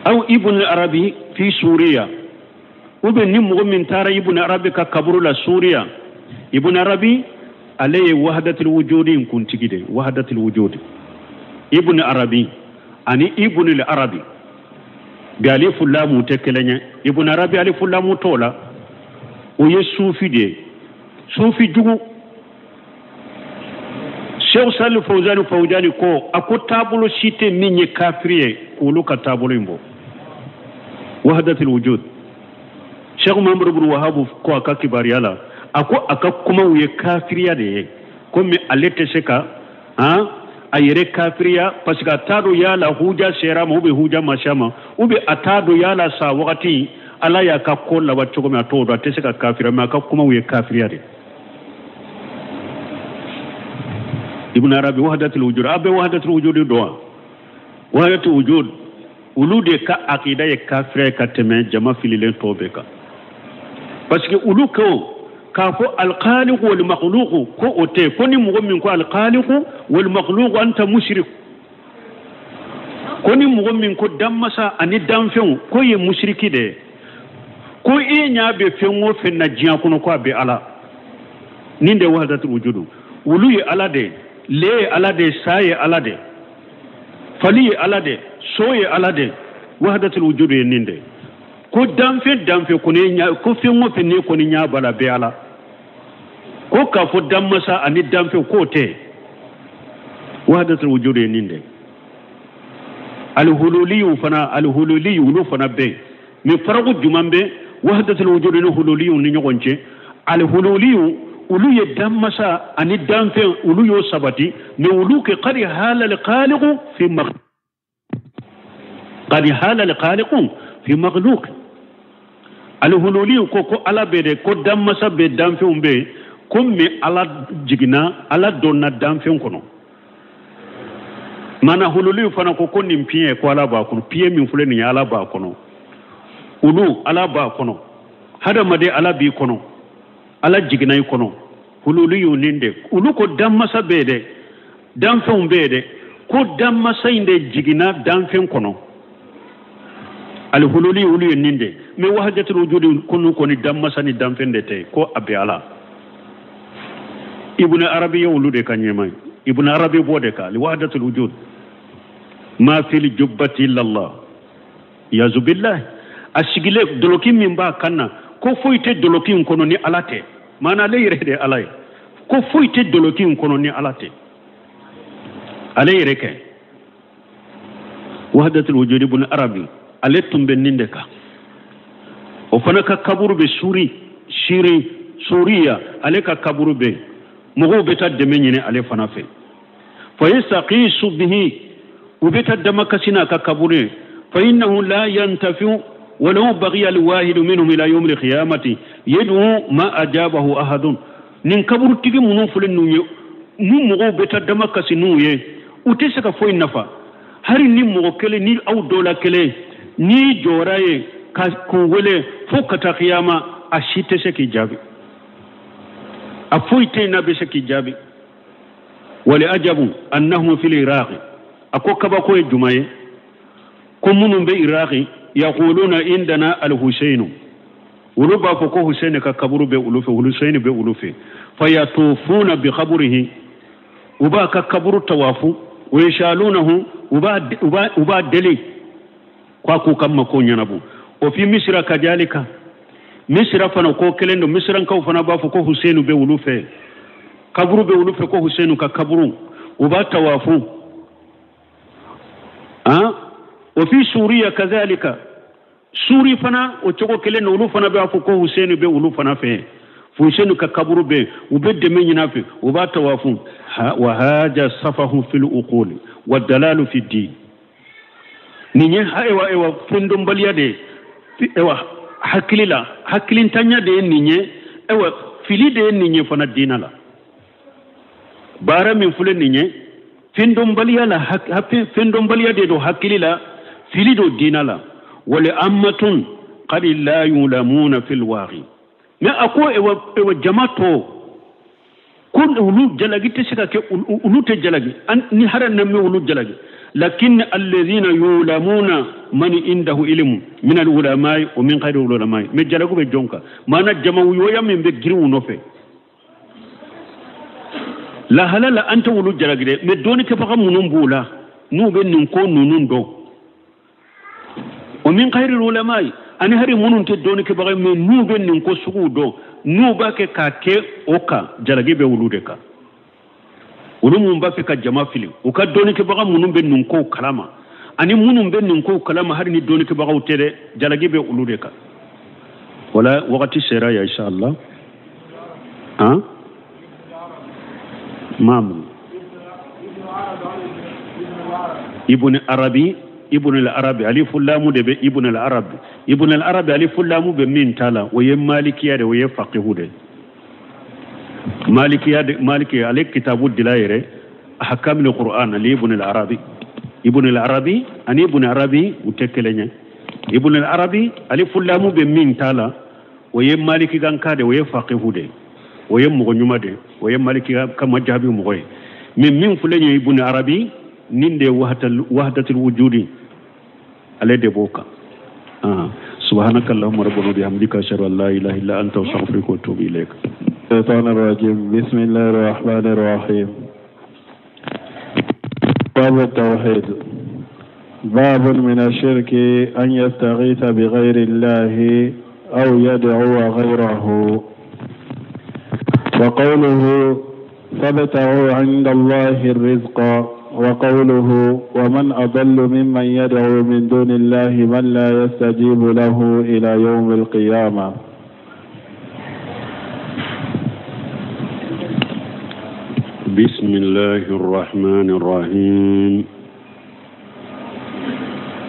Aw Ibn Arabi fi Suriya, ou bien ni mɔgɔ min taara Ibn Arabi ka kaburu la Suriya, Ibn Arabi ale ye wahadatul wujudi in kuntigi de, wahadatul wujudi. Ibn Arabi ani Ibn Arabi bi alifu lamu tɛ kelen ye. Ibn Arabi alifu lamu t'o la, o ye sufi de ye, sufi jugu. Cheikh Salih Fawzani Fawzani ko a ko taabolo si tɛ min ye kafiri ye k'olu ka taabolo in bɔ, wahadatul wujud. Cheikh Muhammad ibn Wahhab ko a ka kibaruya la, a ko a ka kumaw ye kafiriya de ye, komi ale tɛ se ka a yɛrɛ kafiriya parce que a t'a dɔn yala huja sera ma ou bien huja ma se a ma, ou bien a t'a dɔn yala sa wagati ala y'a ka ko laban cogo min, a t'o dɔn, a tɛ se ka kafiriya, mais a ka kumaw ye kafiriya de. Ibn Arabi wahdatul wujud, a bɛ wahdatul wujud dɔn wa? Wahdatul wujud olu de ka akida ye kafiriya ka tɛmɛ jama fililen tɔw bɛɛ kan, parce que olu ko k'a fɔ alkhaliqu wal makhluqu ko o tɛ, ko ni mɔgɔ min ko alkhaliqu wal makhluqu anta mushrik, ko ni mɔgɔ min ko danmasa ani danfɛnw ko ye musiriki de ye, ko e ɲa bɛ fɛn o fɛn na diɲɛ kɔnɔ ko a bɛ ala, nin de wahdatul wujud. Olu ye ala de ye, le ye ala de ye, sa ye ala de ye, fali ye ala de ye, so ye ala de ye, wahdatul wujud ye nin de ye. Ko danfɛn danfɛn ko ne ɲa, ko fɛn o fɛn ne kɔni ɲa b'a la bɛɛ ala, ko k'a fɔ danmasa ani danfɛn k'o tɛ, wahdatul wujud ye nin de. Alihululiyu fana, alihululiyu olu fana bɛ yen, mais faraku jumɛn bɛ wahdatul wujud ni hululiyu ni ɲɔgɔn cɛ? Alihululiyu olu ye danmasa ani danfɛn olu y'o sabati, mais olu ke qad hala alkhaliqu fi qad hala alkhaliqu fi makhluq. Alihululiyu ko ko ala bɛ de, ko danmasa bɛ danfɛnw bɛ yen, ko mais ala jiginna, ala donna danfɛn kɔnɔ. Mana hululiyu fana ko ko nin piɲɛ ko ala b'a kɔnɔ, piɲɛ min filɛ nin ye ala b'a kɔnɔ, olu ala b'a kɔnɔ, hadamaden ala b'i kɔnɔ, ala jiginna i kɔnɔ. Hululiyu nin de, olu ko danmasa bɛ yen dɛ, danfɛnw bɛ yen dɛ, ko danmasa in de jiginna danfɛn kɔnɔ. Alhululi olu ye nin de mais wahdatul wujudi kunu kɔni danmasa ni danfɛn de tɛ ko a bɛ Ala. Ibn Arabi ye olu de ka ɲɛmaa ye. Ibn Arabi b'o de kan wahdatul wujud ma fil jubbati illa Allah yazu billahi. A sigilen doloki min b'a kan na ko foyi tɛ doloki in kɔnɔ ni Ala tɛ. Maana ale yɛrɛ de Ala ye. Ko foyi tɛ doloki in kɔnɔ ni Ala tɛ. Ale yɛrɛ kɛ wahdatul wujud Ibn Arabi ale tun bɛ nin de kan. O fana ka kaburu bɛ suri siri suriya ale ka kaburu bɛ mɔgɔw bɛ taa dɛmɛ ɲini ale fana fɛ. Fa yastaqisu bihi u bɛ taa damakasi n'a ka kaburu ye. Fa innahu la yantafiu walau baghiya alwahidu minhum ila yawmi alqiyamati yad'u ma ajabahu ahadun. Nin kaburutigi minnu filɛ ninnu ye ni mɔgɔw bɛ taa damakasi n'u ye u tɛ se ka foyi nafa. Hali ni mɔgɔ kelen ni aw dɔ la kelen n'i jɔra ye ka kun wele fo ka taa kiyama a si tɛ se k'i jaabi. A foyi tɛ yen n'a bɛ se k'i jaabi. Wali ajabu annahum fil iraqi a ko kabako ye juma ye ko minnu bɛ iraqi yaquluna indana alhusainu olu b'a fɔ ko Husaini ka kaburu bɛ olu fɛ, Husaini bɛ olu fɛ. Fayatufuna bi qabrihi u b'a ka kaburu tawafu wa yashalunahu u b'a deli k'a k'u ka mako ɲɛnabɔ. O fi misira kadhalika misira fana ko kelen don. Misirankaw fana b'a fɔ ko Husainu bɛ olu fɛ, kaburu bɛ olu fɛ ko Husainu ka kaburu u b'a tawafu. O fi Suriya kadhalika Suri fana o cogo kelen don. Olu fana b'a fɔ ko Husainu bɛ olu fana fɛ, Husainu ka kaburu bɛ u bɛ dɛmɛ ɲini a fɛ u b'a tawafu. Wa haja safahu fil uquli wa dalalu fi din. Nin ye ewa fɛndɔnbaliya de ye, ewa hakili la hakilintanya de ye nin ye, ewa fili de ye nin ye fana diinɛ la. Baara min filɛ nin ye fɛndɔnbaliya la, fɛndɔnbaliya de don hakili la, fili don diinɛ la. Wali ammatun qad la yulamuna fil waqi. Mais a ko ewa jama tɔ ko olu jalagi tɛ se ka kɛ, olu tɛ jalagi ni hara na mɛ olu jalagi. Lakin alladhina yulamuna man indahu ilmu min al-ulama'i wa min ghayri al-ulama'i. Mais jalagu bɛ jɔn kan? Maana jama yoya min bɛ girin u nɔfɛ lahala la an tɛ olu jalagi dɛ, mais dɔnnikɛbaga minnu b'u la n'u bɛ nin ko ninnu dɔn. O min ghayri al-ulama'i ani hari minnu tɛ dɔnnikɛbaga ye mais n'u bɛ nin ko suguw dɔn n'u b'a kɛ k'a kɛ o kan, jalagi bɛ olu de kan. Olu mun b'a fɛ ka jama fili u ka dɔnnikɛbaga minnu bɛ nin kow kalama ani minnu bɛ nin kow kalama hali ni dɔnnikɛbagaw tɛ dɛ, jalagi bɛ olu de kan. Wala wagati sera ya inshallah. Han maamu Ibn Arabi, Ibn al-Arabi alifu lamu de bɛ Ibn al-Arabi. Ibn al-Arabi alifu lamu bɛ min ta la o ye malikiya de, o ye faqihu de. Malikiya de, maliki ale kitabu dila yɛrɛ ahkam al-Qur'an ali Ibn al-Arabi. Ibn al-Arabi ani Ibn Arabi u tɛ kelen ye. Ibn al-Arabi alifu lamu bɛ min ta la o ye maliki kan ka de, o ye faqihu de, o ye mɔgɔ ɲuman de, o ye maliki ka majabi mɔgɔ ye. Mais min filɛ nin ye Ibn Arabi nin de ye wahdatul wujudi ale de b'o kan. Subhanaka allahumma rabbana bihamdika ashhadu an la ilaha illa anta astaghfiruka wa atubu ilayk. الشيطان الرجيم. بسم الله الرحمن الرحيم. باب التوحيد. باب من الشرك أن يستغيث بغير الله أو يدعو غيره. وقوله فابتغوا عند الله الرزق. وقوله ومن أضل ممن يدعو من دون الله من لا يستجيب له إلى يوم القيامة. بسم الله الرحمن الرحيم.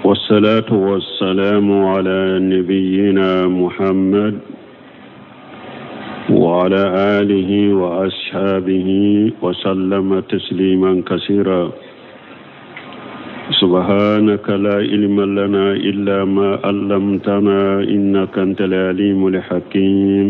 والصلاة والسلام على نبينا محمد وعلى آله وأصحابه وسلم تسليما كثيرا. سبحانك لا علم لنا إلا ما علمتنا إنك أنت العليم الحكيم.